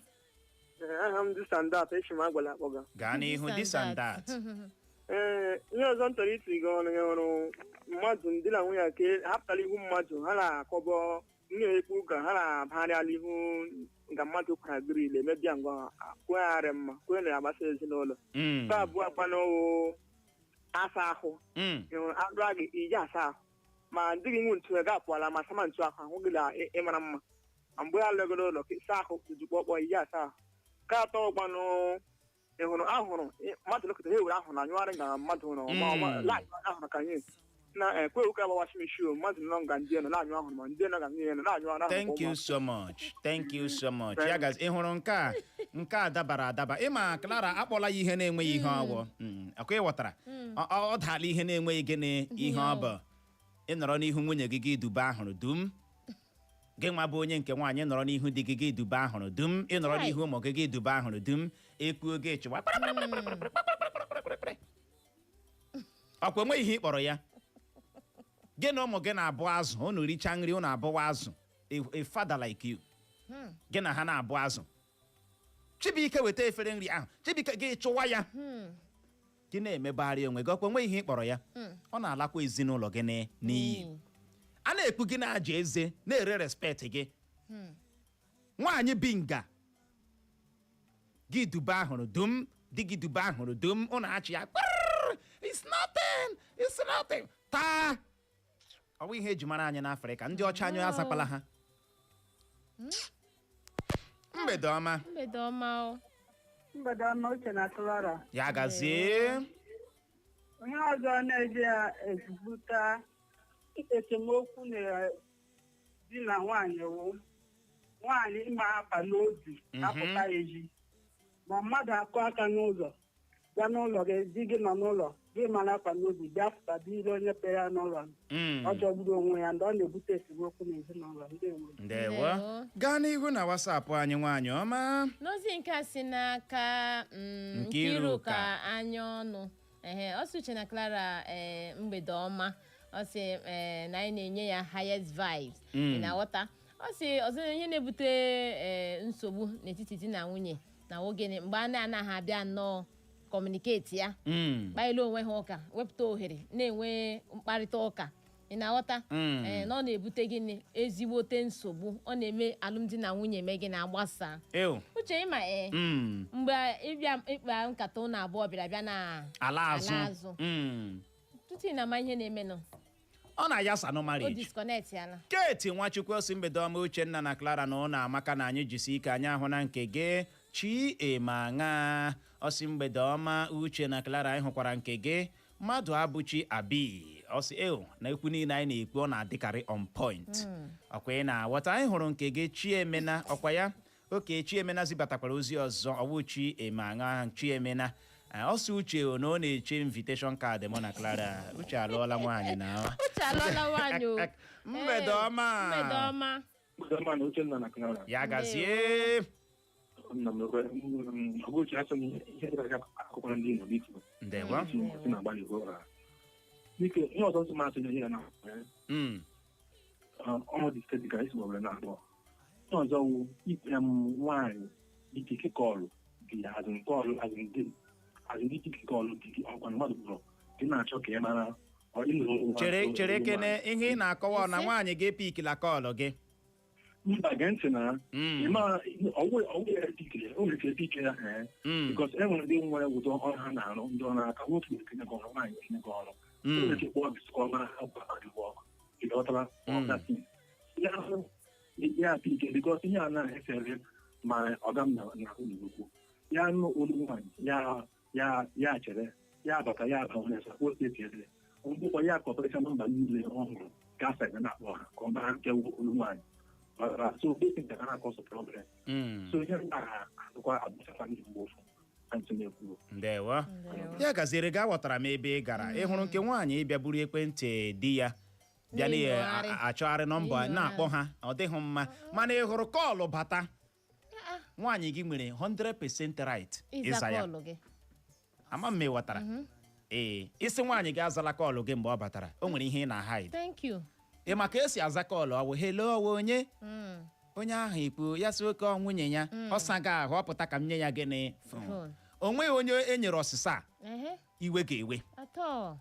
Aha m dị Sandat, echi m agwala akpọga. Gaa n'ihu, this and that. Ee, ihe ọzọ m chọrọ iti gị ọnụ ya ọrụ mmadụ ndị na nwunye ka hapụtara ihu mmadụ ha na-akọbọ na-ekwu ka ha na-abagharị ihu nga mmadụ kwara grill emebia ngwa kwegharị mma kwe na agbasa ezinụlọ. Nke abụọ akwanụwụ asa ahụ. Ị hụrụ anụ a iji asa ahụ ma ndị gị nwe ntu ga apụọla ma sama ntu ahụ ahụ gị na ịmara mma ma mgbe ya legoro ụlọ ka ịsa ahụ jukpọkpọ iji asa ahụ. Nke atọ gbanụ, ị hụrụ ahụrụ mmadụ lekọta ha ewere ahụrụ na anyụgharị nga mmadụ hụrụ ọma ọma laanyụ ahụrụ ka anyị na ekwe ụka agbawachi meshi o mmadụ nọ nga ndị nọ na-anyụ ahụrụ ma ndị nọ nga ndị nọ na-anyụ ahụrụ. Thank you so much, thank you so much. Ya gazi. Ị hụrụ nke a, nke a dabara adaba. Ịma Clara akpọla ya ihe na-enweghị ihe ọwụ. Ọkwa ị ghọtara? Ọ daala ihe na-enweghị gịnị ihe ọ bụ. Ị nọrọ n'ihu nwunye gị, gị duba ahụrụ dum. Gị nwa bụ onye nke nwaanyị nọrọ n'ihu di gị, gị duba ahụrụ dum. Ị nọrọ n'ihu ụmụ gị, gị duba ahụrụ dum. Ekwuo gị chịwa ọkwa, enweghị ihe ị kpọrọ ya. Gị na ụmụ gị na-abụ azụ, unu richaa nri, unu abụwa azụ. A father like you, gị na ha na-abụ azụ. Chibuike weta efere nri ahụ, Chibuike, gị chụwa ya, gị na-emebegharị onwe gị. Ọkwa enweghị ihe ị kpọrọ ya. Ọ na-alakwa ezinụlọ gị n'iyi. A na-ekpu gị na-aja eze na-ere respect gị. Nwaanyị bi nga Gị dube ahụrụ dum di gị, dube ahụrụ dum, ụnụ achị ya kpịrịrị. It's nothing, it's nothing. Taa ọ bụ ihe eji mara anyị n'Afrịka. Ndị ọcha anyị azakwala ha. Mgbede ọma. Mgbede ọma o. Mgbede ọma, Uche na Clara. Ya gazie. Onye ọzọ na-eji ezibute esemokwu na di na nwaanyị wụ nwaanyị ịma afa n'obi apụta ezi, ma mmadụ akụ aka n'ụzọ bịa n'ụlọ gị, di gị nọ n'ụlọ gị, mara afa n'obi bịa pụta biri onye pere ya n'ụlọ. Ọ jọgburu onwe ya, ndị ọ na-ebute esemokwu n'ezinụlọ. Ndewo. Ndewo. Gaa n'ihu na WhatsApp anyị, nwaanyị ọma. N'ozi nke a si n'aka Nkiruka. Nkiruka anya ọnụ, ehe, ọ sị, "Uche na Clara, ee, mgbede ọma." Ọ sị, ee, na anyị na-enye ya highest vibes. Ị na-aghọta? Ọ sị ọzọ, ihe na-ebute nsogbu n'etiti di na nwunye na ogene mgbe a na-anaghị abịa nnọọ communicate ya, kpaịla onwe ha ụka, wepụta ohere na-enwe mkparịta ụka. Ị na-aghọta? Mm. Ee, na ọ na-ebute gịnị? Ezigbote nsogbu. Ọ na-eme alụmdi na nwunye mee gị na-agbasa. Ew. Uche, ịma, ee, mgbe ịbịa ịkpa nkata ụnụ abụọ bịara bịa na ala azụ. Ala azụ. Tutu ị na-ama ihe na-emenụ, Ọ na-ayasa nụ o marriage. disconnect yala. Keti Nwachukwu osi, "Mgbede ọma, Uchenna na Clara na ụnụ amaka na anyị jisi ike." Anyị ahụ na nke gị chi ema. Ọsị, "Mgbede ọma, Uche na Clara, anyị hụkwara nke gị." Mmadụ abụchi abi ọsị eo na ekwu niile anyị na-ekwu, ọ na-adịkarị on point. Ọkwa ị na-aghọta? Anyị hụrụ nke gị, Chiemena, ọkwa ya oke. Chiemena zibatakwara ozi ọzọ, ọwụ chi eme aṅa Chiemena. Ọ sị, "Uche o, na ọ na-eche invitation card mụ na Clara." Uche alụọla nwaanyị na Uche alụọla nwaanyị o. Mgbede ọma. Mgbede ọma. Mgbede na Uchenna na Clara. Ya gazie. Nna m ọgụchi asị m ihe dịka akụkọ ndị Igbo, biko. Ndewo. Si na-agbalị ụra. Biko, ihe ọzọ nsị masị nye ya na ọrụ dị steeti ka esi were na abụọ. Ihe ọzọ wụ ikpe m nwaanyị dịka ike kọọlụ gị azụ kọọlụ azụ ndị azụ ndị ike kọọlụ dị gị, ọkwa mmadụ kpọrọ gị na-achọ ka ị mara ọ ị nụrụ Chere, chere kene. Ihe ị na-akọwa ọ na Isi? nwaanyị ga-epikila call gị? Mba, gee ntị na ị ma ọwụ ọwụ ya epikiri, o nwere ike epike ya, ee, because e nwere ndị nwere ụdọ ọrụ ha na-arụ, ndị ọrụ aka, nwoke nwere ike nye gị ọrụ, nwaanyị nwere ike nye gị ọrụ. O nwere ike kpọọ gị sị ka ọ mara ha gwa gị work. Ị ghọtara? Ya hụ ya pike, because ihe a na-efere ma ọga m na ụlọ ukwu ya nụ olu nwaanyị ya, ya ya chere ya bata ya aba onye sọ o etiere mgbụkọ ya kọpụrịcha nọmba niile ọ hụrụ gafere na-akpọ ha ka ọ mara nke wụ olu nwaanyị. Ghọtara? So basic ga na-akọsọ problem. So ihe ndị a adịkwa abụchakwa ndị mgbe ụfọ ka ntị na-ekwu. Ndewo. Ndewo. Ya gaziere gị. Aghọtara m ebe ị gara. Ị hụrụ nke nwaanyị ịbịa buru ekwentị di ya bịa Na-enogharị. na-achọgharị nọmba Na-enogharị. na-akpọ ha, ọ dịghị mma. Mana ị hụrụ call bata, nwaanyị gị nwere 100% right ịza ịza ya. Call gị. Ama m ị ghọtara. Ee, isi nwaanyị gị azala call gị mgbe ọ batara, o nwere ihe ị na-hide. Thank you. Ị maka esi aza call, ọ bụ hello, ọwụ onye? Onye ahụ ikwu ya sị oke ọ nwunye ya, ọ saga ahụ, ọ pụta ka m nye ya gịnị? Phone. Phone. O nweghị onye e nyere ọsịsa a, Ehe. iwe ga-ewe. Atọ.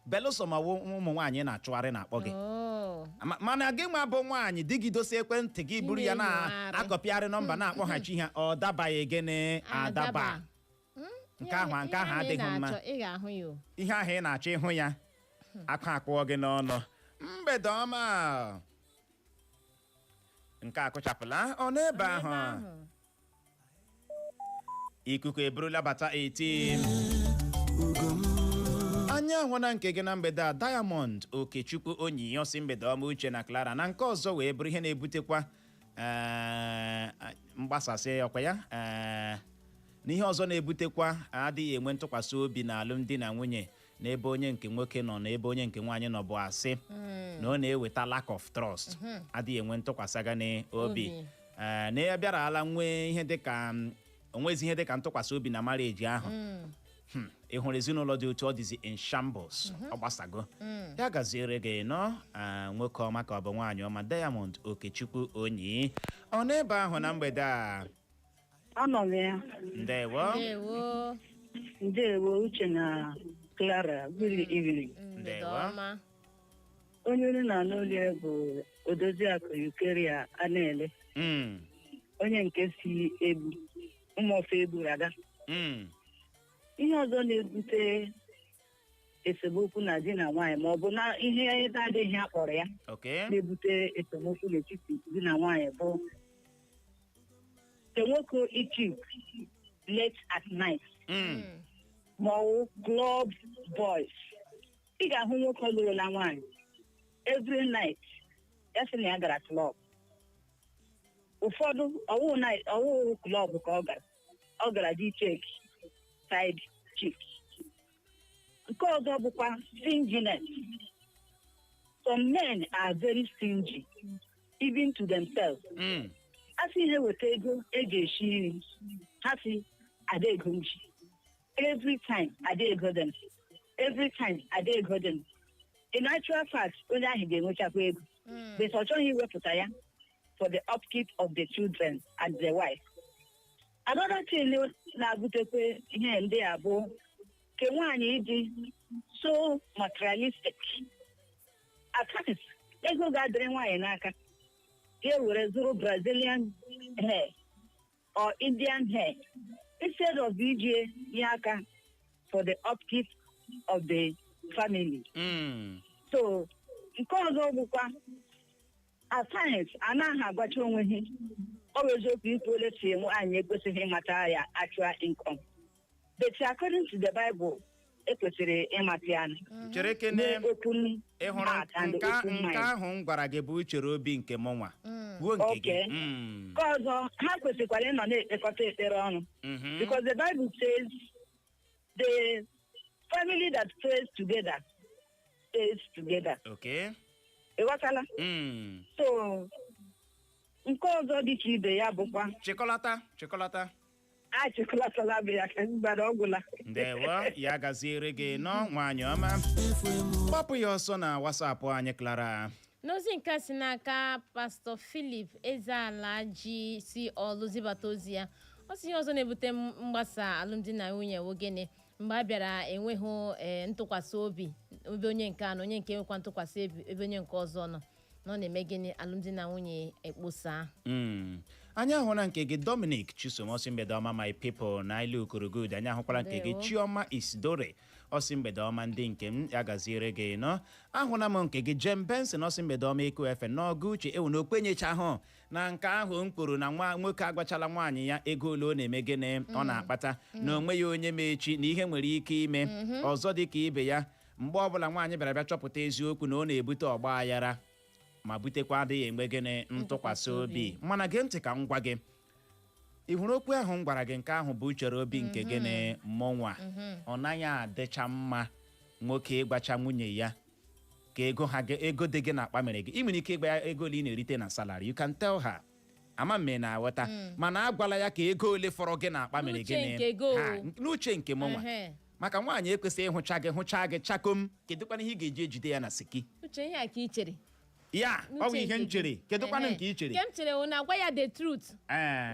Belụsọ ma wụ ụmụ nwaanyị na-achụgharị na-akpọ gị. Oh. Mana gị nwa bụ nwaanyị, di gị dosa ekwentị gị, buru ya na-enogharị. na-akọpịarị nọmba na-akpọghachi ha, ọ dabaghị gịnị? Adaba. Nke ahụ Ihe ị adịghị mma. na-achọ, ị ga-ahụ ya o. Ihe ahụ ị na-achọ ịhụ ya, akụ akpụọ gị n'ọnụ. Mgbede ọma. Nke akụchapụla ọ n'ebe Ebe ahụ. ahụ. Ikuku eburula bata 18. Anya ahụ na nke gị na mgbede a, Diamond Okechukwu onyi ọsị, "Mgbede ọma, Uche na Clara." Na nke ọzọ wee bụrụ ihe na-ebutekwa mgbasasị ọkwa ya, na ihe ọzọ na-ebutekwa adịghị enwe ntụkwasị obi na alụmdi na nwunye n'ebe onye nke nwoke nọ na ebe onye nke nwaanyị nọ bụ asị, na ọ na-eweta lack of trust, adịghị enwe ntụkwasị aga n'obi. Obi. Ee, na ya bịara ala nwee ihe dịka onwezi ihe dịka ntụkwasị obi na marriage ahụ. Ị hụrụ ezinụlọ dị otu ọ dịzi in shambles, ọ gbasago. Ya gaziere gị nọ, nwoke ọma ka ọ bụ nwaanyị ọma. Diamond Okechukwu onyi ọ n'ebe ahụ na mgbede a. Anọ m ya. Ndewo. Ndewo. Ndewo, Uche na Clara, good evening. Mgbede Ndewo. ọma. Onye unu na-anụ olu ya bụ Odoziakụ Eukeria Anele, onye nke si egbu. Ụmụọfọ Egburaga. Ihe ọzọ na-ebute esemokwu na di na nwaanyị, ma ọ bụ na ihe na-adịghị akpọrọ ya na-ebute esemokwu n'etiti di na nwaanyị, bụ nke nwoke i-keep late at night ma ọ wụ club boys. Ị ga-ahụ nwoke lụrụla nwaanyị, every night ya sị na ya gara club. Ụfọdụ ọwụ night, ọwụ club ka ọ gara, ọ gara di check side chick. Nke ọzọ bụkwa stinginess. Some men are very stingy even to themselves. A sị ihe weta ego eji esi nri, ha sị ada ego m ji. Every time ada ego them, every time ada ego them. In actual fact, onye ahụ ga-enwechakwa ego, but ọ chọghị iwepụta ya for the upkeep of the children and the wife. Another thing na-abutekwe ihe ndị a bụ nke nwaanyị ịdị so materialistic. At times ego ga-adịrị nwaanyị n'aka, ya were zụrụ Brazilian hair or Indian hair instead of iji nye aka for the upkeep of the family. So nke ọzọ bụkwa at times anaghị agwacha onwe ha. Ọ bụ eziokwu ikwu ole si nwaanyị ekwesịghị ịmata ya actual income, but according to the Bible, ekwesịrị ịmata ya. Chere kene. Nwee open Ị hụrụ heart and nke open nke mind. ahụ m gwara gị bụ uchere obi nke mụ nwa. Kwuo nke gị. Okay. Nke ọzọ, ha kwesịkwara ịnọ na-ekpekọta ekpere ọnụ, because the Bible says the family that prays together stays together. Ị ghọtala? So nke ọzọ dị ka ibe ya bụkwa Chịkọlata, chịkọlata. Achịkọlatala bụ ya ka mgbada ọgwụla. Ndewo, ya gaziere gị nọ, nwaanyị ọma. Gbapụ ya ọsọ na WhatsApp anyị, Clara. N'ozi nke a si n'aka Pastọ Philip Ezeala ji si ọlụ zibata ozi ya, ọ sị ihe ọzọ na-ebute mgbasa alụmdi na nwunye wụ gịnị? Mgbe a bịara enweghị ntụkwasị obi ebe onye nke a na onye nke nwekwa ntụkwasị obi ebe onye nke ọzọ nọ na ọ na-eme gịnị? Alụmdi na nwunye ekposa. Anyị ahụla nke gị, Dominic Chisom, ọsị mgbede ọma, my people, na ilu Okorogood. Anyị ahụkwala nke gị. Ndewo. Chioma Isidore, ọsị mgbede ọma, ndị nke m, ya gaziere gị nọ. Ahụla m nke gị, Jem Benson, ọsị mgbede ọma, Eko Efe n'ọgụ uche ewu na okpenyecha ahụ na nke ahụ m kwuru na nwa nwoke agwachala nwaanyị ya ego ole ọ na-eme gịnị, ọ na-akpata, na onwe ya onye ma echi na ihe nwere ike ime. Ọzọ dị ka ibe ya, mgbe ọbụla nwaanyị bịara bịa chọpụta eziokwu na ọ na-ebute ọgba aghara ma butekwa adịghị enwe gịnị, ntụkwasị obi. Mana gee ntị ka m gwa gị, ị hụrụ okwu ahụ m gwara gị, nke ahụ bụ uchere obi nke gịnị, mụnwa. Ọ naghị adịcha mma nwoke ịgwacha nwunye ya ka ego ha ego dị gị n'akpa mere gị. Ị nwere ike ịgba ya ego ole ị na-erite na salary, you can tell her, ama m na aghọta, mana agwala ya ka ego ole fọrọ gị n'akpa mere N'uche gịnị. nke gị o. Ha, n'uche nke mụnwa, maka nwaanyị ekwesịghị ịhụcha gị, hụcha gị chakom. Kedụkwana ihe ị ga-eji ejide ya na siki? Uche, ihe a ka ị chere? Ya ọ bụ N'uche ihe m nke gị. chere. Kedụkwanụ Ehe. nke ị chere? Nke m chere wụ na gwa ya the truth.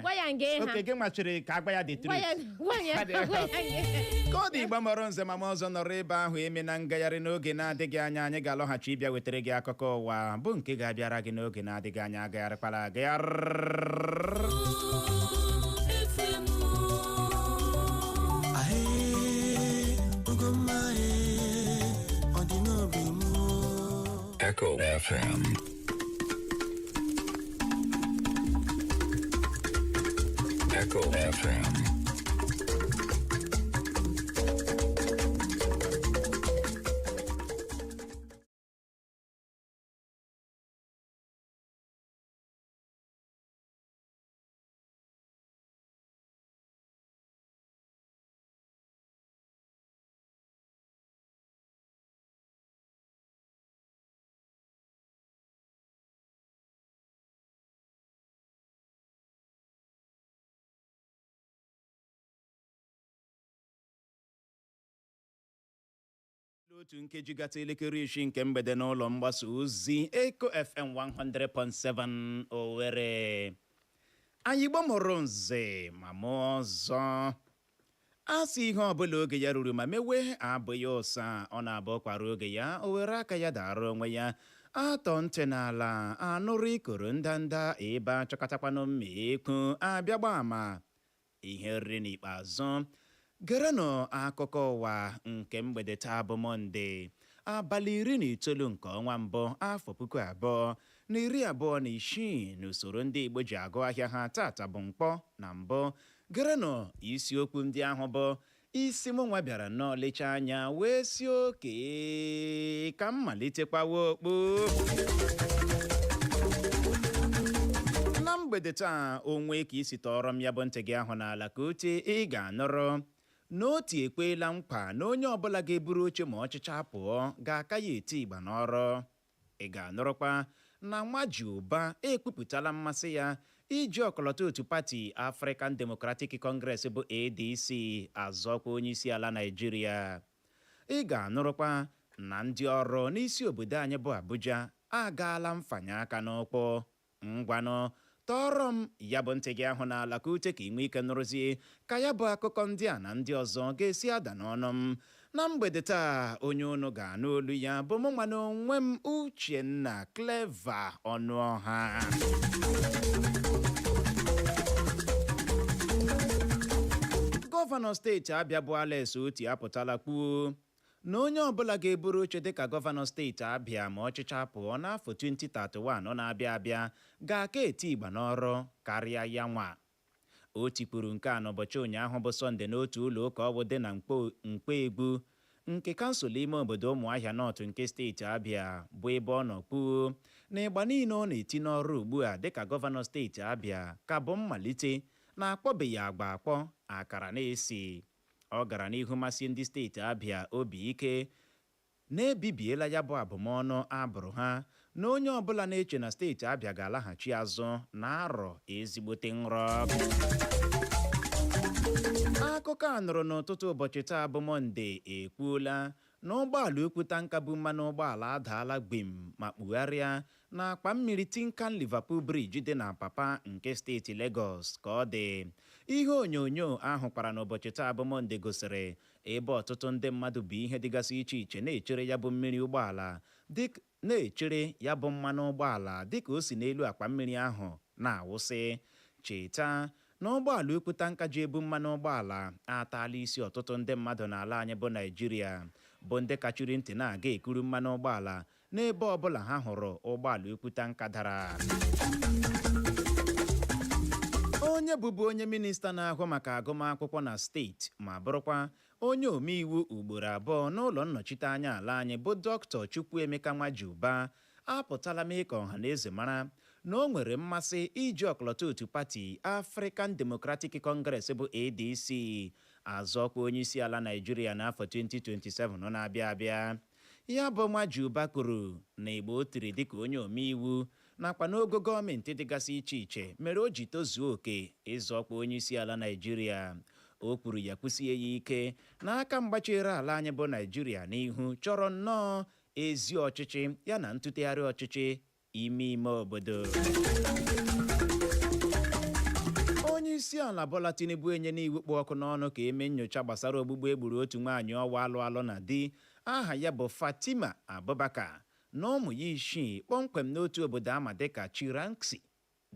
Gwa ya nga ịha. Oke gị nwachiri ka agwa ya the Gwa ya. truth. Gwa ya, gwa ya nga. Ka ọ dị, Igba mọrọ nze ma ọzọ nọrọ ebe ahụ eme na ngagharị. N'oge na-adịghị anya anyị ga-alọghachi ịbịa wetara gị akụkọ ụwa, bụ nke ga-abịara gị n'oge na-adịghị anya. Agagharịkwala agagharị. Ahee, Ugomma, ee, ọ dị n'obi m. Echo FM. Echo FM. Otu nkeji gata elekere 6 nke mgbede n'ụlọ mgbasa ozi Eco FM 100.7 Owerri. Anyị Igbo mụrụ nze ma mụọ ọzọ, a sị ihe ọbụla oge ya ruru ma mewe abụghị ụsa. Ọ na-abụ kwara oge ya, o were aka ya dara onwe ya. Atọ ntị n'ala anụrụ ikoro ndanda ebe achọkọtakwanụ mma ekwu abịa gba ama. Ihe oriri n'ikpeazụ, gerenụ akụkọ ụwa nke mgbede taa bụ Mọnde, abalị 19 nke ọnwa mbụ, afọ 2026, n'usoro ndị Igbo ji agụ ahịa ha. Tata bụ mkpọ na mbụ, gerenụ isiokwu ndị ahụ bụ isi mụ nwa bịara nnọọ lechaa anya wee si oke ka m malitekwawa okpu na mgbede taa. Onwe ka isi tọọrọ m ya bụ ntị gị ahụ n'ala ka oche ị ga-anụrụ na Otti ekweela nkwa na onye ọbụla ga-eburu oche ma ọchịcha pụọ ga-aka ya eti ịgba n'ọrụ. Ị ga-anụrụkwa na Nwajiụba ekwupụtala mmasị ya iji ọkọlọtọ otu pati African Democratic Congress bụ ADC azọkwa onyeisi ala Naịjirịa. Ị ga-anụrụkwa na ndị ọrụ n'isi obodo anyị bụ Abuja agaala mfanye aka n'ụkwụ. Ngwanụ, tọọrọ m ya bụ ntị gị ahụ n'ala ka ute ka ị nwee ike nụrụzie ka ya bụ akụkọ ndị a na ndị ọzọ ga-esi ada n'ọnụ m na mgbede taa. Onye unu ga-anụ olu ya bụ mụ nwa na onwe m, Uchenna Clever Ọnụọha. Gọvanọ steeti Abịa bụ Alex Otti apụtala kwuo na onye ọbụla ga-eburu oche dịka gọvanọ steeti Abịa ma ọchịcha pụọ n'afọ 2031 ọ na-abịa abịa ga-aka eti ịgba n'ọrụ karịa ya nwa. O tipụrụ nke a n'ụbọchị ụnyaahụ bụ Sọnde n'otu ụlọ ụka ọbụ dị na Mkpegbu nke kansụl ime obodo Ụmụahịa North nke steeti Abịa, bụ ebe ọ nọ kwuo na ịgba niile ọ na-eti n'ọrụ ugbu a dịka gọvanọ steeti Abịa ka bụ mmalite, na-akpọbeghị agba akpọ akara na-esi. Ọ gara n'ihu masị ndị steeti Abịa obi ike na-ebibiela ya bụ abụmọnụ abụrụ ha, na onye ọbụla na-eche na steeti Abịa ga-alaghachi azụ na arọ ezigbote nrọ. Akụkọ a nụrụ n'ụtụtụ ụbọchị taa bụ Mọnde ekwuola na ụgbọala ukwu tanker bụ mmanụ ụgbọala adaala gbim ma kpugharịa na akpa mmiri Tinkan Liverpool Bridge dị na Apapa nke steeti Lagos. Ka ọ dị, ihe onyonyo ahụ kwara n'ụbọchị taa bụ Mọnde gosiri ebe ọtụtụ ndị mmadụ bụ ihe dịgasị iche iche na-echere ya bụ mmiri ụgbọala, na-echere ya bụ mmanụ ụgbọala dịka o si n'elu akpa mmiri ahụ na-awụsị. Cheta na ụgbọala ukwu tanker ji ebu mmanụ ụgbọala ataala isi ọtụtụ ndị mmadụ n'ala anyị bụ Naijiria, bụ ndị kachiri ntị na-aga ekuru mmanụ ụgbọala n'ebe ọbụla ha hụrụ ụgbọala ukwu tanker dara. Onye bụbu onye minista na-ahụ maka agụmakwụkwọ na steeti ma bụrụkwa onye omeiwu ugboro abụọ n'ụlọ nnọchite anya ala anyị bụ Dr. Chukwuemeka Nwajiụba apụtala mee ka ọha na eze mara na o nwere mmasị iji ọkọlọtọ otu pati African Democratic Congress bụ ADC azọkwa onye isi ala Naijiria n'afọ 2027 na-abịa abịa. Ya bụ Nwajiụba kwuru na igbo o tiri dịka onye omeiwu nakwa n'ogo gọọmenti dịgasị iche iche mere o ji tozuo oke ịzọkwa onye isi ala Naijiria. O kwuru ya kwụsie ya ike n'aka mgbachere ala anyị bụ Naijiria n'ihu chọrọ nnọọ ezi ọchịchị ya na ntụtegharị ọchịchị ime ime obodo. Onye isi ala Bola Tinubu enye n'iwu kpụ ọkụ n'ọnụ ka eme nyocha gbasara ogbugbu egburu otu nwaanyị ọwa alụ alụ na di aha ya bụ Fatima Abubakar na ụmụ ya isii kpọmkwem n'otu obodo ama dịka Chiranksi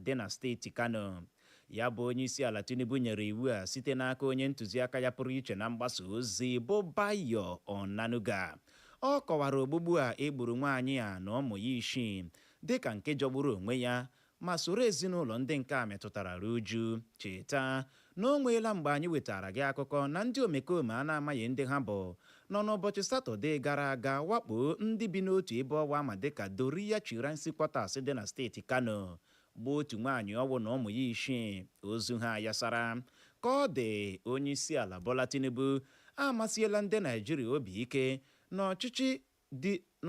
dị na steeti Kano. Ya bụ onye isi ala Tinubu nyere iwu a site n'aka onye ntụziaka ya pụrụ iche na mgbasa ozi bụ Bayo Onanuga. Ọ kọwara ogbugbu a egburu nwaanyị a na ụmụ ya isii dịka nke jọgburu onwe ya ma soro ezinụlọ ndị nke a metụtara ruo uju. Cheta na o nweela mgbe anyị wetara gị akụkọ na ndị omekome a na-amaghị ndị ha bụ nọ n'ụbọchị Satọde gara aga wakpo ndị bi n'otu ebe ọwa ama dịka Doria Chiransi Quarters dị na steeti Kano, gbuo otu nwaanyị ọwụ na ụmụ ya isii, ozu ha yasara. Ka ọ dị, onye isi ala Bola Tinubu amasiela ndị Naijiria obi ike na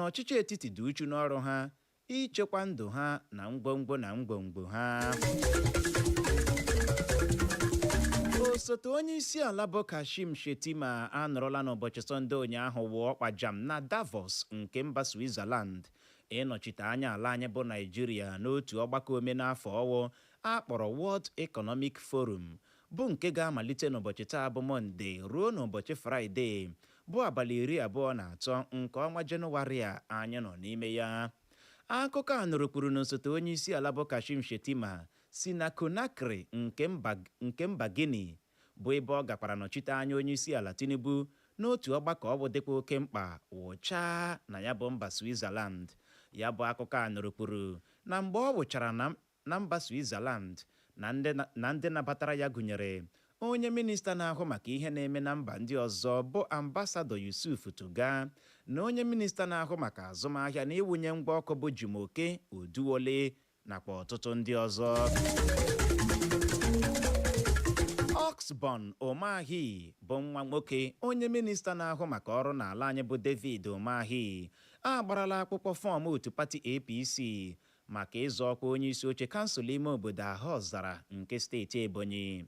ọchịchị etiti dị uchu n'ọrụ ha ichekwa ndụ ha na ngwongwo na ngwongwo ha. Osote onye isi ala bụ Kashim Shettima anọrọla n'ụbọchị Sọnde ụnyaahụ wụọ ọkpajam na Davos nke mba Switzerland ịnọchite anya ala anyị bụ Naijiria n'otu ọgbakọ omenafọ ọwụ akpọrọ World Economic Forum, bụ nke ga-amalite n'ụbọchị taa bụ Mọnde ruo n'ụbọchị Fraịde bụ abalị 23 nke ọnwa Jenụwarị a anyị nọ n'ime ya. Akụkọ a nụrụ kwuru na osote onye isi ala bụ Kashim Shettima si na Conakry nke mba Guinea. Bụ ebe ọ gakwara nọchite anya onyeisiala Tinubu n'otu ọgbakọ ọ bụ dịkwa oke mkpa wụchaa na ya bụ mba Switzerland. Ya bụ akụkọ a nụrụ kwuru na mgbe ọ wụchara na mba Switzerland, na ndị nabatara ya gụnyere onye minista na-ahụ maka ihe na-eme na mba ndị ọzọ bụ Ambassador Yusuf Tuggar, na onye minista na-ahụ maka azụmahịa na iwunye ngwa ọkụ bụ Jumoke Oduwole, nakwa ọtụtụ ndị ọzọ. Oxborn Umahi bụ nwa nwoke onye minista na-ahụ maka ọrụ n'ala anyị bụ David Umahi agbarala akwụkwọ fọọmụ otu pati APC maka ịzọ ọkwa onye isi oche kansụl ime obodo Ahọzara nke steeti Ebonyi.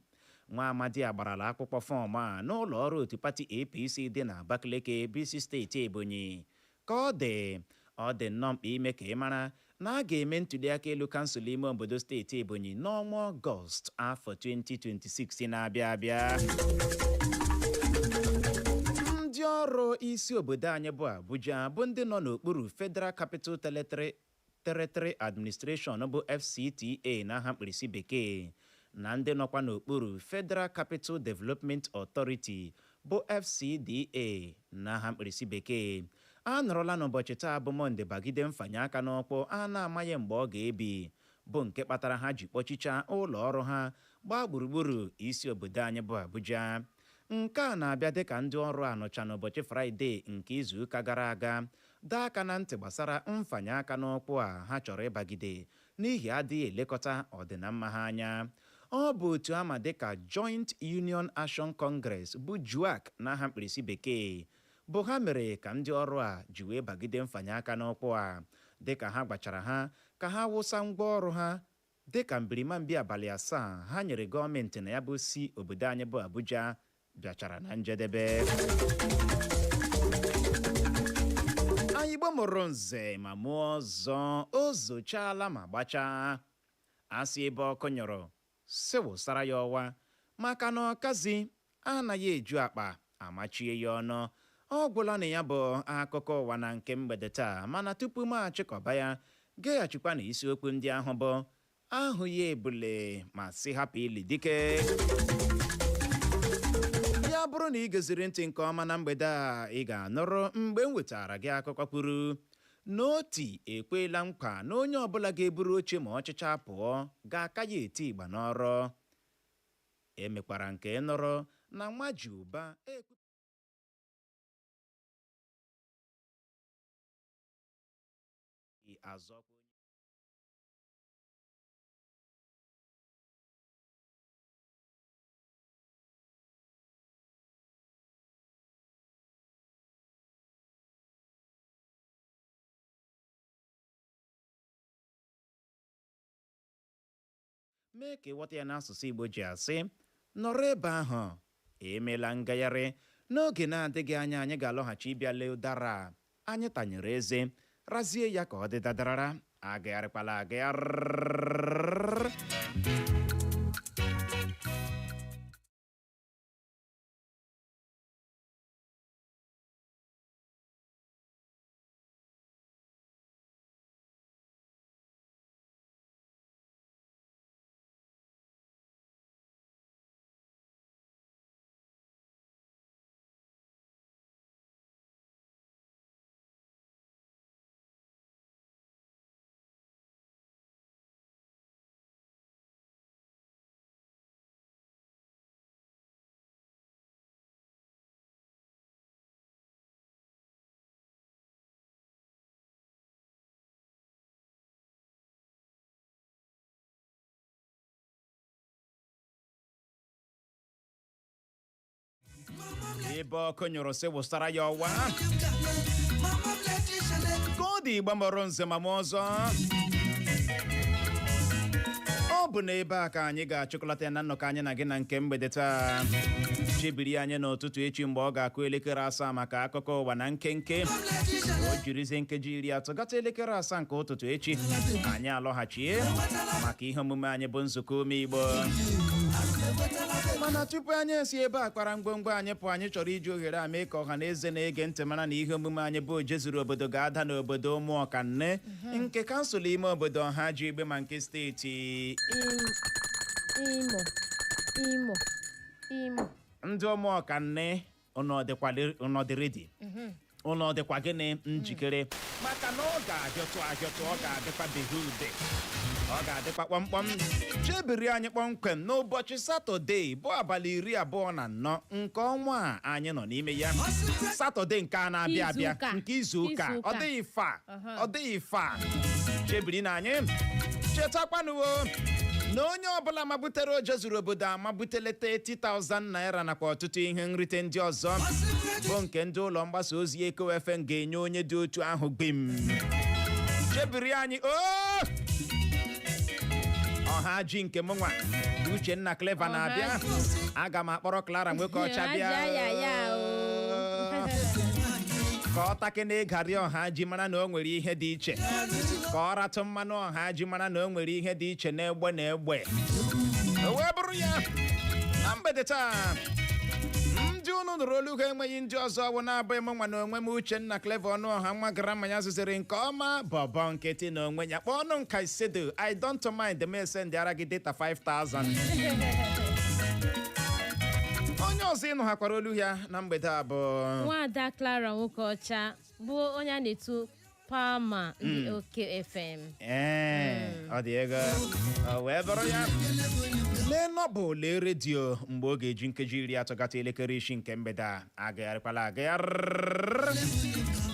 Nwa amadi agbarala akwụkwọ fọọmụ a n'ụlọ ọrụ otu pati APC dị na Abakaliki bụ isi steeti Ebonyi. Ka ọ dị, ọ dị nnọọ mkpa ime ka ị mara na a ga-eme ntụliaka elu kansụl ime obodo steeti Ebonyi n'ọnwa Ọgọst afọ 2026 na-abịa abịa. Ndị ọrụ isi obodo anyị bụ Abuja, bụ ndị nọ n'okpuru Federal Capital Territory Administration bụ FCTA n'aha mkpirisi bekee, na ndị nọkwa n'okpuru Federal Capital Development Authority bụ FCDA n'aha mkpirisi bekee, a nọrọla n'ụbọchị taa bụ Mọnde bagide mfanye aka n'ọkpụ a na-amaghị mgbe ọ ga-ebi, bụ nke kpatara ha ji kpọchicha ụlọ ọrụ ha gbaa gburugburu isi obodo anyị bụ Abuja. Nke a na-abịa dịka ndị ọrụ a nọcha n'ụbọchị Fraịde nke izuụka gara aga daa aka na ntị gbasara mfanye aka n'ụkwụ a ha chọrọ ịbagide n'ihi adịghị elekọta ọdịnamma ha anya. Ọ bụ otu ama dịka Joint Union Action Congress bụ JUAC n'aha mkpirisi bekee bụ ha mere ka ndị ọrụ a ji wee bagide mfanye aka n'ụkwụ a, dịka ha gbachara ha ka ha wụsa ngwaọrụ ha dịka mbirimambi abalị 7 ha nyere gọọmenti na ya bụ si obodo anyị bụ Abuja bịachara na njedebe. Anyị Igbo mụrụ nze ma mụọ ọzọ, o zochaala ma gbachaa. Asị ebe ọkụ nyụrụ sị wụsara ya ọwa, maka na ọkazi anaghị eju akpa amachie ya ọnụ. Ọ gwụla na ya bụ akụkọ ụwa na nke mgbede taa, mana tupu m achịkọba ya, geghachikwa na isiokwu ndị ahụ bụ ahụghị ebule ma sị hapụ ili dike. Ya bụrụ na ị geziri ntị nke ọma na mgbede a, ị ga-anụrụ mgbe m wetara gị akụkọ kwuru na Otti ekwela nkwa na onye ọbụla ga-eburu oche ma ọchịcha pụọ ga-aka ya eti ịgba n'ọrụ. Emekwara nke nụrụ na nwa ji ụba azọkwa mee ka ịghọta ya n'asụsụ Igbo ji asị nọrọ ebe ahụ emela ngagharị. N'oge na-adịghị anya, anyị ga-alọghachi ịbịa lee ụdara anyị tanyere eze, razie ya ka ọ dị dadarara. Agagharịkwala agagharị. Ebe ọkụ nyụrụ sị wụsara ya ọwa. Ka ọ dị, Igbo mọrọ nze ma m ọzọ, ọ bụ n'ebe a ka anyị ga-achịkọlata ya na nnọkọ anyị na gị na nke mgbede taa. Chebiri anyị n'ụtụtụ echi mgbe ọ ga-akụ elekere 7 maka akụkọ ụwa na nkenke. O jirizie nkeji 30 gata elekere 7 nke ụtụtụ echi, anyị alọghachie maka ihe omume anyị bụ nzukọ ume Igbo. Mana tupu anyị esi ebe a kpara ngwongwo anyị pụọ, anyị chọrọ iji ohere a mee ka ọha na eze na-ege ntị mara na ihe omume anyị bụ Oje Zuru Obodo ga-ada n'obodo Ụmụọkanne nke kansụl ime obodo ọha ji egbe ma nke steeti Imo, Imo. Imo. Ndị ụmụọkanne, unu dị ready? Unu dịkwa gịnị njikere? Maka na ọ ga-ahịọtụ ahịọtụ, ọ ga-adịkwa behude, ọ ga-adịkwa kpọmkpọm. Chebiri anyị kpọmkwem n'ụbọchị Satọde bụ abalị 24 nke ọnwa a anyị nọ n'ime ya, Satọde nke a na-abịa abịa. Izu ụka. Nke izu ụka. Izu ụka. Ọ dịghị fa, ọ dịghị fa. Chebiri na anyị. Chetakwanuo na onye ọbụla mabutere oje zuru obodo amabutele 30,000 naira nakwa ọtụtụ ihe nrite ndị ọzọ bụ nke ndị ụlọ mgbasa ozi Eko FM ga-enye onye dị otu ahụ. Gbim, chebiri anyị o ọha ji nke m nwa Uchenna Clever na-abịa. Aga m akpọrọ Clara nwoke ọcha bịa. Ya, ya, ya, o. Ka ọ takene garị ọha ji mara na o nwere ihe dị iche, ka ọ ratụ mmanụ ọha ji mara na o nwere ihe dị iche n'egbe na egbe. O wee bụrụ ya, na mgbede taa, ndị unu nụrụ olu ha enweghị ndị ọzọ wụ na-abụghị m nwa na onwe m, Uchenna Clever Ọnụọha, nwa gara ya zụziri nke ọma, bọbọ nkịtị na onwe ya. Kpọọ ọnụ nka isedo, I don't mind m send ara gị data 5000. Onye ọzọ ịnụ hakwara olu ya na mgbede a bụ Nwaada Clara nwoke ọcha, bụ onye a na-etu Palma ndị Oke FM. Ee, ọ dị ego. Ọ wee bụrụ ya, lee nọbụ, lee redio mgbe ọ ga-eji nkeji 30 gata elekere 6 nke mgbede a. Agagharịkwala agagharị.